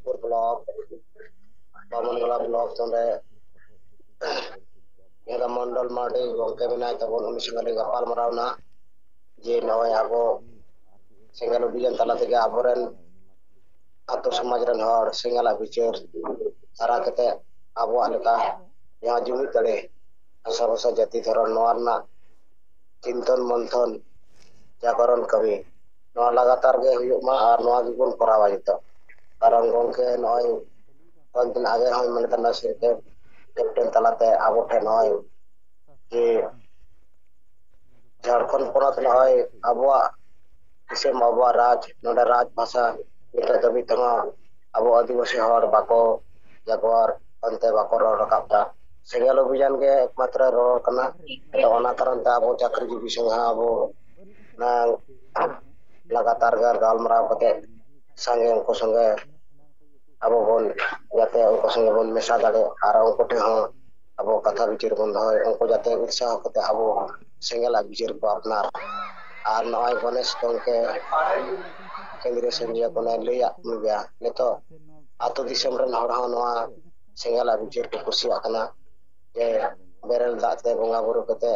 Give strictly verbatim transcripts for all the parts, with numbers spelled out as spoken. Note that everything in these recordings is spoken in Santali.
ᱯᱩᱨ ᱵᱞᱚᱠ, ᱵᱟᱢᱚᱱᱜᱚᱞᱟ ᱵᱞᱚᱠ, ᱱᱚᱰᱮ ᱡᱟᱦᱟᱸ ᱫᱚ ᱢᱚᱱᱰᱚᱞ ᱢᱟᱨᱰᱤ ᱜᱚᱢᱠᱮ ᱢᱮᱱᱟᱭ ᱛᱟᱵᱚᱱ, ᱩᱱᱤ ᱥᱚᱸᱜᱮ ᱞᱤᱧ ᱜᱟᱯᱟᱞ ᱢᱟᱨᱟᱣ ᱮᱱᱟ ᱡᱮ ᱱᱚᱜᱼᱚᱭ ᱟᱵᱚ ᱥᱮᱸᱜᱮᱞ ᱚᱵᱷᱤᱡᱟᱱ ᱛᱟᱞᱟ ᱛᱮᱜᱮ ᱟᱵᱚᱨᱮᱱ ᱟᱛᱳ ᱥᱚᱢᱟᱡᱽ ᱨᱮᱱ ᱦᱚᱲ ᱥᱮᱸᱜᱮᱞᱟᱜ ᱵᱤᱪᱟᱹᱨ ᱦᱟᱨᱟ ᱠᱟᱛᱮ ᱟᱵᱚᱣᱟᱜ ᱞᱮᱠᱟ ᱡᱟᱦᱟᱸ ᱡᱩᱢᱤᱫ ᱫᱟᱲᱮ, ᱦᱟᱥᱟ ᱵᱷᱟᱥᱟ ᱡᱟᱹᱛᱤ ᱫᱷᱚᱨᱚᱢ, ᱱᱚᱣᱟ ᱨᱮᱱᱟᱜ ᱪᱤᱱᱛᱚᱱ ᱢᱚᱱᱛᱷᱚᱱ ᱡᱟᱜᱚᱨᱚᱱ ᱠᱟᱹᱢᱤ ᱱᱚᱣᱟ ᱞᱟᱜᱟᱛᱟᱨ ᱜᱮ ᱦᱩᱭᱩᱜ ᱢᱟ ᱟᱨ ᱱᱚᱣᱟ ᱜᱮᱵᱚᱱ ᱠᱚᱨᱟᱣᱟ ᱡᱚᱛᱚ᱾ ᱠᱟᱨᱚᱱ ᱜᱚᱢᱠᱮ ᱱᱚᱜᱼᱚᱭ ᱠᱚᱭᱮᱠ ᱫᱤᱱ ᱟᱜᱮ ᱦᱚᱸ ᱢᱮᱱ ᱠᱟᱱᱟ ᱥᱤᱨᱯᱟᱹ ᱠᱮᱯᱴᱮᱱ ᱛᱟᱞᱟᱛᱮ ᱟᱵᱚ ᱴᱷᱮᱱ ᱱᱚᱜᱼᱚᱭ ᱡᱮ ᱡᱷᱟᱲᱠᱷᱚᱸᱰ ᱯᱚᱱᱚᱛ ᱱᱚᱜᱼᱚᱭ ᱟᱵᱚᱣᱟᱜ ᱫᱤᱥᱚᱢ, ᱟᱵᱚᱣᱟᱜ ᱨᱟᱡᱽ, ᱱᱚᱰᱮ ᱨᱟᱡᱽ ᱵᱷᱟᱥᱟ ᱱᱤᱛᱚᱜ ᱫᱷᱟᱹᱵᱤᱡ ᱛᱮᱦᱚᱸ ᱟᱵᱚ ᱟᱹᱫᱤᱵᱟᱹᱥᱤ ᱦᱚᱲ ᱵᱟᱠᱚ ᱡᱟᱜᱚᱨ ᱚᱱᱛᱮ ᱵᱟᱠᱚ ᱨᱚᱲ ᱨᱟᱠᱟᱵ ᱮᱫᱟ᱾ ᱥᱮᱸᱜᱮᱞ ᱚᱵᱷᱤᱡᱟᱱ ᱜᱮ ᱮᱠᱢᱟᱛᱨᱚ ᱨᱚᱲ ᱠᱟᱱᱟ᱾ ᱟᱫᱚ ᱚᱱᱟ ᱠᱟᱨᱚᱱ ᱛᱮ ᱟᱵᱚ ᱪᱟᱹᱠᱨᱤ ᱡᱤᱵᱤ ᱥᱚᱸᱜᱮ ᱦᱚᱸ ᱟᱵᱚ ᱚᱱᱟ ᱞᱟᱜᱟᱛᱟᱨ ᱜᱮ ᱜᱟᱞᱢᱟᱨᱟᱣ ᱠᱟᱛᱮ ᱥᱟᱸᱜᱮ ᱩᱱᱠᱩ ᱥᱚᱸᱜᱮ ᱟᱵᱚ ᱵᱚᱱ ᱡᱟᱛᱮ ᱩᱱᱠᱩ ᱥᱚᱸᱜᱮ ᱵᱚᱱ ᱢᱮᱥᱟ ᱫᱟᱲᱮᱭᱟᱜ ᱟᱨ ᱩᱱᱠᱩ ᱴᱷᱮᱱ ᱦᱚᱸ ᱟᱵᱚ ᱠᱟᱛᱷᱟ ᱵᱤᱪᱟᱹᱨ ᱵᱚᱱ ᱫᱚᱦᱚᱭ, ᱩᱱᱠᱩ ᱡᱟᱛᱮ ᱩᱛᱥᱟᱦᱚ ᱠᱟᱛᱮ ᱟᱵᱚ ᱥᱮᱸᱜᱮᱞᱟᱜ ᱵᱤᱪᱟᱹᱨ ᱠᱚ ᱟᱯᱱᱟᱨ᱾ ᱟᱨ ᱱᱚᱜᱼᱚᱭ ᱜᱚᱱᱮᱥ ᱜᱚᱢᱠᱮ ᱠᱮᱱᱫᱨᱤᱭᱚ ᱥᱮᱸᱜᱮᱞ ᱠᱷᱚᱱᱮ ᱞᱟᱹᱭᱟᱫ ᱵᱚᱱ ᱜᱮᱭᱟ, ᱱᱤᱛᱚᱜ ᱟᱹᱛᱩ ᱫᱤᱥᱚᱢ ᱨᱮᱱ ᱦᱚᱲ ᱦᱚᱸ ᱱᱚᱣᱟ ᱥᱮᱸᱜᱮᱞᱟᱜ ᱵᱤᱪᱟᱹᱨ ᱠᱚ ᱠᱩᱥᱤᱭᱟᱜ ᱠᱟᱱᱟ᱾ ᱡᱮ ᱵᱮᱨᱮᱞ ᱫᱟᱜ ᱛᱮ ᱵᱚᱸᱜᱟ ᱵᱩᱨᱩ ᱠᱟᱛᱮ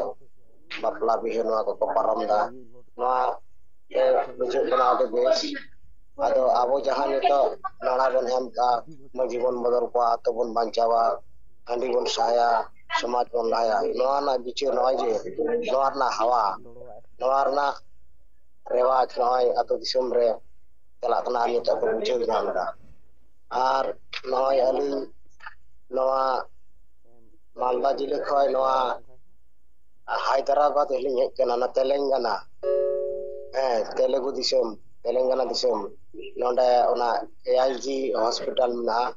ᱵᱟᱯᱞᱟ ᱵᱤᱦᱟᱹ ᱱᱚᱣᱟ ᱠᱚᱠᱚ ᱯᱟᱨᱚᱢ ᱮᱫᱟ, ᱱᱚᱣᱟ ᱜᱮ ᱵᱩᱡᱷᱟᱹᱜ ᱠᱟᱱᱟ ᱟᱹᱰᱤ ᱵᱮᱥ᱾ ᱟᱫᱚ ᱟᱵᱚ ᱡᱟᱦᱟᱸ ᱱᱤᱛᱚᱜ ᱱᱟᱲᱟ ᱵᱚᱱ ᱮᱢ ᱠᱟᱜᱼᱟ, ᱢᱟᱹᱡᱷᱤ ᱵᱚᱱ ᱵᱚᱫᱚᱞ ᱠᱚᱣᱟ, ᱟᱛᱳ ᱵᱚᱱ ᱵᱟᱧᱪᱟᱣᱟ, ᱦᱟᱺᱰᱤ ᱵᱚᱱ ᱥᱟᱦᱟᱭᱟ, ᱥᱚᱢᱟᱡᱽ ᱵᱚᱱ ᱞᱟᱦᱟᱭᱟ, ᱱᱚᱣᱟ ᱨᱮᱱᱟᱜ ᱵᱤᱪᱟᱹᱨ ᱱᱚᱜᱼᱚᱭ ᱡᱮ ᱱᱚᱣᱟ ᱨᱮᱱᱟᱜ ᱦᱟᱣᱟ, ᱱᱚᱣᱟ ᱨᱮᱱᱟᱜ ᱨᱮᱣᱟᱡᱽ ᱱᱚᱜᱼᱚᱭ ᱟᱹᱛᱩ ᱫᱤᱥᱚᱢ ᱨᱮ ᱪᱟᱞᱟᱜ ᱠᱟᱱᱟ ᱟᱨ ᱱᱤᱛᱚᱜ ᱠᱚ ᱵᱩᱡᱷᱟᱹᱣ ᱧᱟᱢ ᱮᱫᱟ᱾ ᱟᱨ ᱱᱚᱜᱼᱚᱭ ᱟᱹᱞᱤᱧ ᱱᱚᱣᱟ ᱢᱟᱞᱫᱟ ᱡᱮᱞᱟ ᱠᱷᱚᱱ ᱱᱚᱣᱟ ᱦᱟᱭᱫᱨᱟᱵᱟᱫᱽ ᱞᱤᱧ ᱦᱮᱡ ᱠᱟᱱᱟ, ᱚᱱᱟ ᱛᱮᱞᱮᱝᱜᱟᱱᱟ, ᱦᱮᱸ, ᱛᱮᱞᱮᱜᱩ ᱫᱤᱥᱚᱢ, ᱛᱮᱞᱮᱝᱜᱟᱱᱟ ᱫᱤᱥᱚᱢ᱾ ᱱᱚᱰᱮ ᱚᱱᱟ ᱮ ᱟᱭ ᱡᱤ ᱦᱚᱥᱯᱤᱴᱟᱞ ᱢᱮᱱᱟᱜᱼᱟ,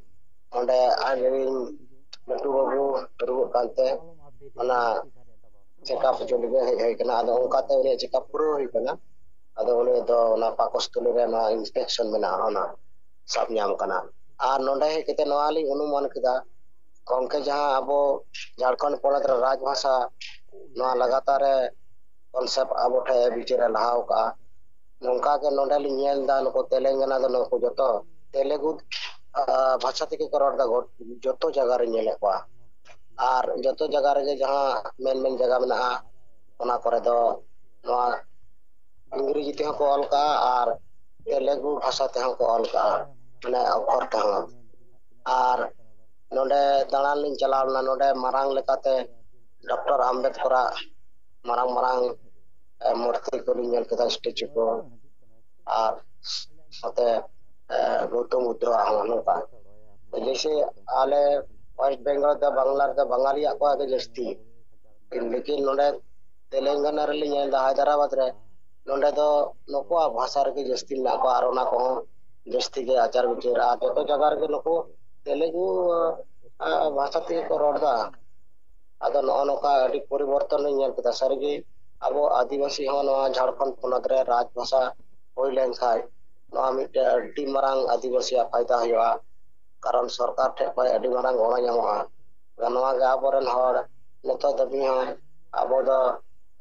ᱚᱸᱰᱮ ᱟᱡᱨᱮᱱ ᱞᱟᱹᱴᱩ ᱵᱟᱹᱵᱩ ᱨᱩᱣᱟᱹᱜ ᱠᱟᱱᱛᱮ ᱚᱱᱟ ᱪᱮᱠᱟᱯ ᱦᱚᱪᱚ ᱞᱟᱹᱜᱤᱫ ᱦᱮᱡ ᱦᱩᱭ ᱠᱟᱱᱟ᱾ ᱟᱫᱚ ᱚᱱᱠᱟᱛᱮ ᱩᱱᱤᱭᱟᱜ ᱪᱮᱠᱟᱯ ᱯᱩᱨᱟᱹᱣ ᱦᱩᱭ ᱠᱟᱱᱟ᱾ ᱟᱫᱚ ᱩᱱᱤ ᱫᱚ ᱚᱱᱟ ᱯᱟᱠᱚᱥᱛᱷᱚᱞᱤ ᱨᱮ ᱱᱚᱣᱟ ᱤᱱᱯᱷᱮᱠᱥᱚᱱ ᱢᱮᱱᱟᱜᱼᱟ, ᱚᱱᱟ ᱥᱟᱵ ᱧᱟᱢ ᱠᱟᱱᱟ᱾ ᱟᱨ ᱱᱚᱰᱮ ᱦᱮᱡ ᱠᱟᱛᱮ ᱱᱚᱣᱟ ᱞᱤᱧ ᱚᱱᱩᱢᱟᱱ ᱠᱮᱫᱟ, ᱜᱚᱢᱠᱮ ᱡᱟᱦᱟᱸ ᱟᱵᱚ ᱡᱷᱟᱲᱠᱷᱚᱸᱰ ᱯᱚᱱᱚᱛ ᱨᱮ ᱨᱟᱡᱽ ᱵᱷᱟᱥᱟ ᱱᱚᱣᱟ ᱞᱟᱜᱟᱛᱟᱨ ᱮ ᱠᱚᱱᱥᱮᱯᱴ ᱟᱵᱚ ᱴᱷᱮᱱ ᱵᱤᱪᱟᱹᱨ ᱮ ᱞᱟᱦᱟᱣ ᱠᱟᱜᱼᱟ᱾ ᱱᱚᱝᱠᱟ ᱜᱮ ᱱᱚᱰᱮ ᱞᱤᱧ ᱧᱮᱞ ᱮᱫᱟ, ᱱᱩᱠᱩ ᱛᱮᱞᱮᱝᱜᱟᱱᱟ ᱫᱚ ᱱᱩᱠᱩ ᱡᱚᱛᱚ ᱛᱮᱞᱮᱜᱩ ᱵᱷᱟᱥᱟ ᱛᱮᱜᱮ ᱠᱚ ᱨᱚᱲ ᱮᱫᱟ ᱡᱚᱛᱚ ᱡᱟᱭᱜᱟ ᱨᱮ ᱧᱮᱞᱮᱫ ᱠᱚᱣᱟ᱾ ᱟᱨ ᱡᱚᱛᱚ ᱡᱟᱭᱜᱟ ᱨᱮᱜᱮ ᱡᱟᱦᱟᱸ ᱢᱮᱱ ᱢᱮᱱ ᱡᱟᱭᱜᱟ ᱢᱮᱱᱟᱜᱼᱟ, ᱚᱱᱟ ᱠᱚᱨᱮ ᱫᱚ ᱱᱚᱣᱟ ᱤᱝᱨᱮᱡᱤ ᱛᱮᱦᱚᱸ ᱠᱚ ᱚᱞ ᱠᱟᱜᱼᱟ ᱟᱨ ᱛᱮᱞᱮᱜᱩ ᱵᱷᱟᱥᱟ ᱛᱮᱦᱚᱸ ᱠᱚ ᱚᱞ ᱠᱟᱜᱼᱟ, ᱢᱟᱱᱮ ᱚᱠᱠᱷᱚᱨ ᱛᱮᱦᱚᱸ᱾ ᱟᱨ ᱱᱚᱰᱮ ᱫᱟᱬᱟᱱ ᱞᱤᱧ ᱪᱟᱞᱟᱣ ᱞᱮᱱᱟ, ᱱᱚᱰᱮ ᱢᱟᱨᱟᱝ ᱞᱮᱠᱟᱛᱮ ᱰᱚᱠᱴᱚᱨ ᱟᱢᱵᱮᱫᱠᱚᱨᱟᱜ ᱢᱟᱨᱟᱝ ᱢᱟᱨᱟᱝ ᱢᱩᱨᱛᱤ ᱠᱚᱞᱤᱧ ᱧᱮᱞ ᱠᱮᱫᱟ, ᱥᱴᱮᱪᱩ ᱠᱚ, ᱟᱨ ᱥᱟᱶᱛᱮ ᱜᱳᱣᱛᱚᱢ ᱵᱩᱫᱽᱫᱷᱚᱣᱟᱜ ᱦᱚᱸ ᱱᱚᱝᱠᱟ᱾ ᱡᱮᱭᱥᱮ ᱟᱞᱮ ᱳᱭᱮᱥᱴ ᱵᱮᱝᱜᱚᱞ ᱫᱚ ᱵᱟᱝᱞᱟ ᱨᱮᱫᱚ ᱵᱟᱝᱟᱞᱤᱭᱟᱜ ᱠᱚ ᱟᱹᱰᱤ ᱡᱟᱹᱥᱛᱤ, ᱞᱮᱠᱤᱱ ᱱᱚᱰᱮ ᱛᱮᱞᱮᱝᱜᱟᱱᱟ ᱨᱮᱞᱤᱧ ᱧᱮᱞ ᱮᱫᱟ, ᱦᱟᱭᱫᱨᱟᱵᱟᱫᱽ ᱨᱮ, ᱱᱚᱰᱮ ᱫᱚ ᱱᱩᱠᱩᱣᱟᱜ ᱵᱷᱟᱥᱟ ᱨᱮᱜᱮ ᱡᱟᱹᱥᱛᱤ ᱢᱮᱱᱟᱜ ᱠᱚᱣᱟ ᱟᱨ ᱚᱱᱟ ᱠᱚᱦᱚᱸ ᱡᱟᱹᱥᱛᱤ ᱜᱮ ᱟᱪᱟᱨ ᱵᱤᱪᱟᱹᱨ᱾ ᱟᱨ ᱡᱚᱛᱚ ᱡᱟᱭᱜᱟ ᱨᱮᱜᱮ ᱱᱩᱠᱩ ᱛᱮᱞᱮᱜᱩ ᱵᱷᱟᱥᱟ ᱛᱮᱜᱮ ᱠᱚ ᱨᱚᱲ ᱮᱫᱟ᱾ ᱟᱫᱚ ᱱᱚᱜᱼᱚ ᱱᱚᱝᱠᱟ ᱟᱹᱰᱤ ᱯᱚᱨᱤᱵᱚᱨᱛᱚᱱ ᱞᱤᱧ ᱧᱮᱞ ᱠᱮᱫᱟ᱾ ᱥᱟᱹᱨᱤᱜᱮ ᱟᱵᱚ ᱟᱹᱫᱤᱵᱟᱹᱥᱤ ᱦᱚᱸ ᱱᱚᱣᱟ ᱡᱷᱟᱲᱠᱷᱚᱸᱰ ᱯᱚᱱᱚᱛ ᱨᱮ ᱨᱟᱡᱽ ᱵᱷᱟᱥᱟ ᱦᱩᱭ ᱞᱮᱱᱠᱷᱟᱱ ᱱᱚᱣᱟ ᱢᱤᱫᱴᱮᱱ ᱟᱹᱰᱤ ᱢᱟᱨᱟᱝ ᱟᱹᱫᱤᱵᱟᱹᱥᱤᱭᱟᱜ ᱯᱷᱟᱭᱫᱟ ᱦᱩᱭᱩᱜᱼᱟ, ᱠᱟᱨᱚᱱ ᱥᱚᱨᱠᱟᱨ ᱴᱷᱮᱱ ᱠᱷᱚᱱ ᱟᱹᱰᱤ ᱢᱟᱨᱟᱝ ᱜᱚᱲᱚ ᱧᱟᱢᱚᱜᱼᱟ᱾ ᱟᱨ ᱱᱚᱣᱟ ᱜᱮ ᱟᱵᱚᱨᱮᱱ ᱦᱚᱲ ᱱᱤᱛᱚᱜ ᱫᱷᱟᱹᱵᱤᱡ ᱦᱚᱸ ᱟᱵᱚ ᱫᱚ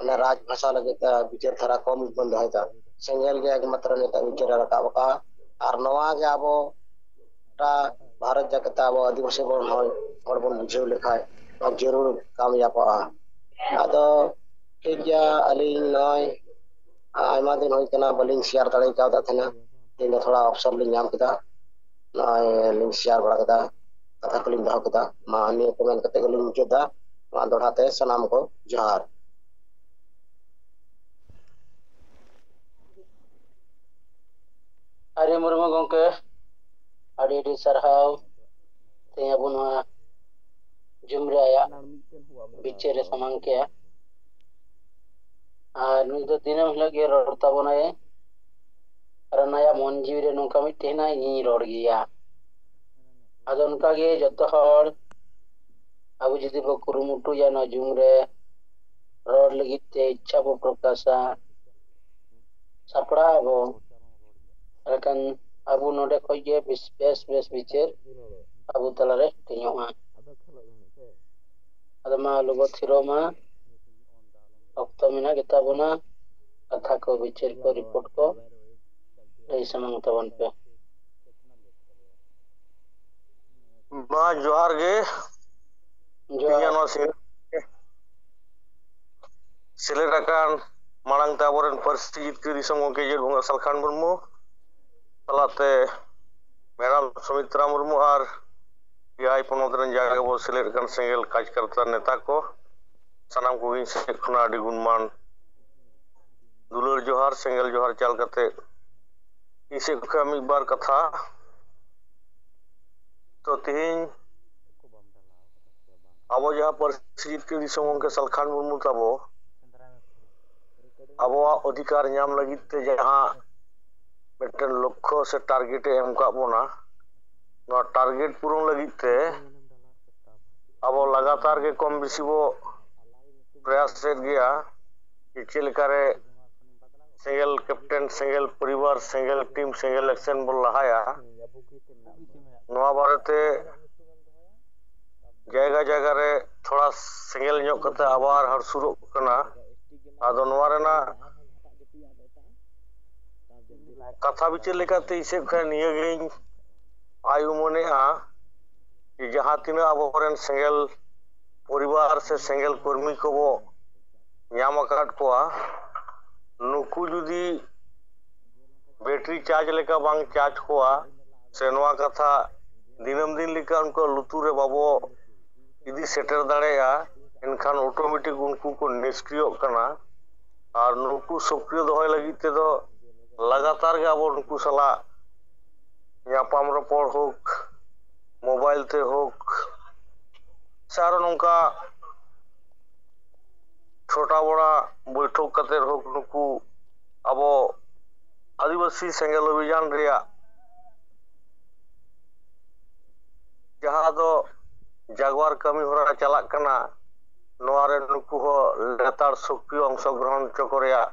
ᱚᱱᱮ ᱨᱟᱡᱽ ᱵᱷᱟᱥᱟ ᱞᱟᱹᱜᱤᱫ ᱛᱮ ᱵᱤᱪᱟᱹᱨ ᱫᱷᱟᱨᱟ ᱠᱚᱢ ᱵᱚᱱ ᱫᱚᱦᱚᱭᱮᱫᱟ᱾ ᱥᱮᱸᱜᱮᱞ ᱜᱮ ᱮᱠᱢᱟᱛᱨᱚ ᱱᱤᱛᱚᱜ ᱵᱤᱪᱟᱹᱨ ᱮ ᱨᱟᱠᱟᱵ ᱟᱠᱟᱫᱼᱟ᱾ ᱟᱨ ᱱᱚᱣᱟ ᱜᱮ ᱟᱵᱚ ᱜᱚᱴᱟ ᱵᱷᱟᱨᱚᱛ ᱡᱟᱠᱟᱛ ᱟᱵᱚ ᱟᱹᱫᱤᱵᱟᱹᱥᱤ ᱵᱚᱱ ᱦᱚᱲ, ᱦᱚᱲ ᱵᱚᱱ ᱵᱩᱡᱷᱟᱹᱣ ᱞᱮᱠᱷᱟᱡ ᱡᱟᱹᱨᱩᱲ ᱠᱟᱢᱭᱟᱵᱚᱜᱼᱟ᱾ ᱟᱫᱚ ᱴᱷᱤᱠ ᱜᱮᱭᱟ, ᱟᱹᱞᱤᱧ ᱱᱚᱜᱼᱚᱭ ᱟᱭᱢᱟ ᱫᱤᱱ ᱦᱩᱭ ᱠᱟᱱᱟ ᱵᱟᱹᱞᱤᱧ ᱥᱮᱭᱟᱨ ᱫᱟᱲᱮ ᱠᱟᱣᱫᱟ ᱛᱟᱦᱮᱱᱟ᱾ ᱛᱮᱦᱮᱧ ᱫᱚ ᱛᱷᱚᱲᱟ ᱚᱯᱥᱚᱨ ᱞᱤᱧ ᱧᱟᱢ ᱠᱮᱫᱟ, ᱱᱚᱜᱼᱚᱭ ᱞᱤᱧ ᱥᱮᱭᱟᱨ ᱵᱟᱲᱟ ᱠᱮᱫᱟ, ᱠᱟᱛᱷᱟ ᱠᱚᱞᱤᱧ ᱫᱚᱦᱚ ᱠᱮᱫᱟ᱾ ᱢᱟ ᱱᱤᱭᱟᱹ ᱠᱚ ᱢᱮᱱ ᱠᱟᱛᱮ ᱜᱮᱞᱤᱧ ᱢᱩᱪᱟᱹᱫ ᱫᱟ᱾ ᱢᱟ ᱫᱚᱦᱲᱟ ᱛᱮ ᱥᱟᱱᱟᱢ ᱠᱚ ᱡᱚᱦᱟᱨ᱾ ᱟᱹᱨᱤ ᱢᱩᱨᱢᱩ ᱜᱚᱢᱠᱮ, ᱟᱹᱰᱤ ᱟᱹᱰᱤ ᱥᱟᱨᱦᱟᱣ ᱛᱮᱦᱮᱧ ᱟᱵᱚ ᱱᱚᱣᱟ ᱡᱩᱢ ᱨᱮ ᱟᱭᱟᱜ ᱵᱤᱪᱟᱹᱨ ᱮ ᱥᱟᱢᱟᱝ ᱠᱮᱜᱼᱟ᱾ ᱟᱨ ᱱᱩᱭ ᱫᱚ ᱫᱤᱱᱟᱹᱢ ᱦᱤᱞᱳᱜ ᱜᱮ ᱨᱚᱲ ᱛᱟᱵᱚᱱᱟᱭ᱾ ᱟᱨ ᱚᱱᱟ ᱟᱭᱟᱜ ᱢᱚᱱ ᱡᱤᱣᱤ ᱨᱮ ᱱᱚᱝᱠᱟ ᱢᱤᱫᱴᱮᱱ ᱦᱮᱱᱟᱜᱼᱟ, "ᱤᱧᱤᱧ ᱨᱚᱲ ᱜᱮᱭᱟ᱾" ᱟᱫᱚ ᱚᱱᱠᱟᱜᱮ ᱡᱚᱛᱚ ᱦᱚᱲ ᱟᱵᱚ ᱡᱩᱫᱤ ᱵᱚ ᱠᱩᱨᱩᱢᱩᱴᱩᱭᱟ ᱱᱚᱣᱟ ᱡᱩᱢ ᱨᱮ ᱨᱚᱲ ᱞᱟᱹᱜᱤᱫ ᱛᱮ ᱤᱪᱪᱷᱟ ᱵᱚ ᱯᱨᱚᱠᱟᱥᱟ, ᱥᱟᱯᱲᱟᱜ ᱟᱵᱚ, ᱮᱱᱠᱷᱟᱱ ᱟᱵᱚ ᱱᱚᱰᱮ ᱠᱷᱚᱡ ᱜᱮ ᱵᱮᱥ, ᱵᱮᱥ, ᱵᱮᱥ ᱵᱤᱪᱟᱹᱨ ᱟᱵᱚ ᱛᱟᱞᱟᱨᱮ ᱦᱟᱹᱴᱤᱧᱚᱜᱼᱟ᱾ ᱟᱫᱚ ᱢᱟ ᱞᱚᱜᱚ ᱛᱷᱤᱨᱚᱜ ᱢᱟ, ᱚᱠᱛᱚ ᱢᱮᱱᱟᱜ ᱜᱮᱛᱟ ᱵᱚᱱᱟ᱾ ᱠᱟᱛᱷᱟ ᱠᱚ, ᱵᱤᱪᱟᱹᱨ ᱠᱚ, ᱨᱤᱯᱳᱨᱴ ᱠᱚ ᱞᱟᱹᱭ ᱥᱟᱢᱟᱝ ᱛᱟᱵᱚᱱ ᱯᱮ᱾ ᱢᱟ ᱡᱚᱦᱟᱨ ᱜᱮ᱾ ᱡᱚᱦᱟᱨ᱾ ᱛᱮᱦᱮᱧᱟᱜ ᱱᱚᱣᱟ ᱥᱤᱸᱜᱟᱹᱲ ᱥᱮᱞᱮᱫ ᱟᱠᱟᱱ ᱢᱟᱲᱟᱝ ᱛᱮ ᱟᱵᱚᱨᱮᱱ ᱯᱟᱹᱨᱥᱤ ᱡᱤᱛᱠᱟᱹᱨ ᱫᱤᱥᱚᱢ ᱜᱚᱢᱠᱮ ᱡᱮᱜᱮᱛ ᱵᱚᱸᱜᱟ ᱥᱟᱞᱠᱷᱟᱱ ᱢᱩᱨᱢᱩ, ᱛᱟᱞᱟᱛᱮ ᱢᱮᱰᱟᱢ ᱥᱩᱢᱤᱛᱨᱟ ᱢᱩᱨᱢᱩ ᱟᱨ ᱮᱭᱟᱭ ᱯᱚᱱᱚᱛ ᱨᱮᱱ ᱡᱟᱦᱟᱸ ᱜᱮᱵᱚ ᱥᱮᱞᱮᱫ ᱟᱠᱟᱱ ᱥᱮᱸᱜᱮᱞ ᱠᱟᱡᱽᱠᱟᱨᱛᱟ ᱱᱮᱛᱟ ᱠᱚ, ᱥᱟᱱᱟᱢ ᱠᱚᱜᱮ ᱤᱧ ᱥᱮᱫ ᱠᱷᱚᱱᱟᱜ ᱟᱹᱰᱤ ᱜᱩᱱᱢᱟᱱ ᱫᱩᱞᱟᱹᱲ ᱡᱚᱦᱟᱨ, ᱥᱮᱸᱜᱮᱞ ᱡᱚᱦᱟᱨ ᱪᱟᱞ ᱠᱟᱛᱮ ᱤᱧ ᱥᱮᱫ ᱠᱷᱚᱱ ᱢᱤᱫ ᱵᱟᱨ ᱠᱟᱛᱷᱟ᱾ ᱛᱚ, ᱛᱮᱦᱮᱧ ᱟᱵᱚ ᱡᱟᱦᱟᱸ ᱯᱟᱹᱨᱥᱤ ᱡᱤᱛᱠᱟᱹᱨ ᱫᱤᱥᱚᱢ ᱜᱚᱢᱠᱮ ᱥᱟᱞᱠᱷᱟᱱ ᱢᱩᱨᱢᱩ ᱛᱟᱵᱚ ᱟᱵᱚᱣᱟᱜ ᱚᱫᱷᱤᱠᱟᱨ ᱧᱟᱢ ᱞᱟᱹᱜᱤᱫ ᱛᱮ ᱡᱟᱦᱟᱸ ᱢᱤᱫᱴᱮᱱ ᱞᱚᱠᱠᱷᱚ ᱥᱮ ᱴᱟᱨᱜᱮᱴ ᱮ ᱮᱢ ᱟᱠᱟᱫ ᱵᱚᱱᱟ, ᱱᱚᱣᱟ ᱴᱟᱨᱜᱮᱴ ᱯᱩᱨᱚᱱ ᱞᱟᱹᱜᱤᱫ ᱛᱮ ᱟᱵᱚ ᱞᱟᱜᱟᱛᱟᱨ ᱜᱮ ᱠᱚᱢ ᱵᱮᱥᱤ ᱵᱚ ᱯᱨᱚᱭᱟᱥᱮᱫ ᱜᱮᱭᱟ ᱡᱮ ᱪᱮᱫ ᱞᱮᱠᱟᱨᱮ ᱥᱮᱸᱜᱮᱞ ᱠᱮᱯᱴᱮᱱ, ᱥᱮᱸᱜᱮᱞ ᱯᱚᱨᱤᱵᱟᱨ, ᱥᱮᱸᱜᱮᱞ ᱴᱤᱢ, ᱥᱮᱸᱜᱮᱞ ᱮᱠᱥᱮᱱ ᱵᱚᱱ ᱞᱟᱦᱟᱭᱟ᱾ ᱱᱚᱣᱟ ᱵᱟᱨᱮᱛᱮ ᱡᱟᱭᱜᱟ ᱡᱟᱭᱜᱟ ᱨᱮ ᱛᱷᱚᱲᱟ ᱥᱮᱸᱜᱮᱞ ᱧᱚᱜ ᱠᱟᱛᱮ ᱟᱵᱟᱨ ᱦᱟᱹᱨᱥᱩᱨᱚᱜ ᱠᱟᱱᱟ᱾ ᱟᱫᱚ ᱱᱚᱣᱟ ᱨᱮᱱᱟᱜ ᱠᱟᱛᱷᱟ ᱵᱤᱪᱟᱹᱨ ᱞᱮᱠᱟᱛᱮ ᱤᱧ ᱥᱮᱫ ᱠᱷᱚᱱ ᱱᱤᱭᱟᱹᱜᱤᱧ ᱟᱭ ᱩᱢᱟᱹᱱᱮᱜᱼᱟ ᱡᱮ ᱡᱟᱦᱟᱸ ᱛᱤᱱᱟᱹᱜ ᱟᱵᱚᱨᱮᱱ ᱥᱮᱸᱜᱮᱞ ᱯᱚᱨᱤᱵᱟᱨ ᱥᱮ ᱥᱮᱸᱜᱮᱞ ᱠᱚᱨᱢᱤ ᱠᱚᱵᱚ ᱧᱟᱢ ᱟᱠᱟᱫ ᱠᱚᱣᱟ, ᱱᱩᱠᱩ ᱡᱩᱫᱤ ᱵᱮᱴᱨᱤ ᱪᱟᱨᱡᱽ ᱞᱮᱠᱟ ᱵᱟᱝ ᱪᱟᱨᱡᱽ ᱠᱚᱣᱟ, ᱥᱮ ᱱᱚᱣᱟ ᱠᱟᱛᱷᱟ ᱫᱤᱱᱟᱹᱢ ᱫᱤᱱ ᱞᱮᱠᱟ ᱩᱱᱠᱩᱣᱟᱜ ᱞᱩᱛᱩᱨ ᱨᱮ ᱵᱟᱵᱚ ᱤᱫᱤ ᱥᱮᱴᱮᱨ ᱫᱟᱲᱮᱭᱟᱜᱼᱟ, ᱮᱱᱠᱷᱟᱱ ᱚᱴᱳᱢᱮᱴᱤᱠ ᱩᱱᱠᱩ ᱠᱚ ᱱᱤᱥᱠᱨᱤᱭᱚᱜ ᱠᱟᱱᱟ᱾ ᱟᱨ ᱱᱩᱠᱩ ᱥᱚᱠᱨᱤᱭᱚ ᱫᱚᱦᱚᱭ ᱞᱟᱹᱜᱤᱫ ᱛᱮᱫᱚ ᱞᱟᱜᱟᱛᱟᱨ ᱜᱮ ᱟᱵᱚ ᱱᱩᱠᱩ ᱥᱟᱞᱟᱜ ᱧᱟᱯᱟᱢ ᱨᱚᱯᱚᱲ ᱦᱳᱠ, ᱢᱳᱵᱟᱭᱤᱞ ᱛᱮ ᱦᱳᱠ, ᱥᱮ ᱟᱨᱚ ᱱᱚᱝᱠᱟ ᱪᱷᱳᱴᱟ ᱵᱚᱲᱟ ᱵᱳᱭᱴᱷᱚᱠ ᱠᱟᱛᱮ ᱦᱳᱠ, ᱱᱩᱠᱩ ᱟᱵᱚ ᱟᱹᱫᱤᱵᱟᱹᱥᱤ ᱥᱮᱸᱜᱮᱞ ᱚᱵᱷᱤᱡᱟᱱ ᱨᱮᱭᱟᱜ ᱡᱟᱦᱟᱸ ᱫᱚ ᱡᱟᱜᱣᱟᱨ ᱠᱟᱹᱢᱤ ᱦᱚᱨᱟ ᱪᱟᱞᱟᱜ ᱠᱟᱱᱟ, ᱱᱚᱣᱟ ᱨᱮ ᱱᱩᱠᱩ ᱦᱚᱸ ᱞᱮᱛᱟᱲ ᱥᱚᱠᱨᱤᱭᱚ ᱚᱝᱥᱚᱜᱨᱚᱦᱚᱱ ᱦᱚᱪᱚ ᱠᱚ ᱨᱮᱭᱟᱜ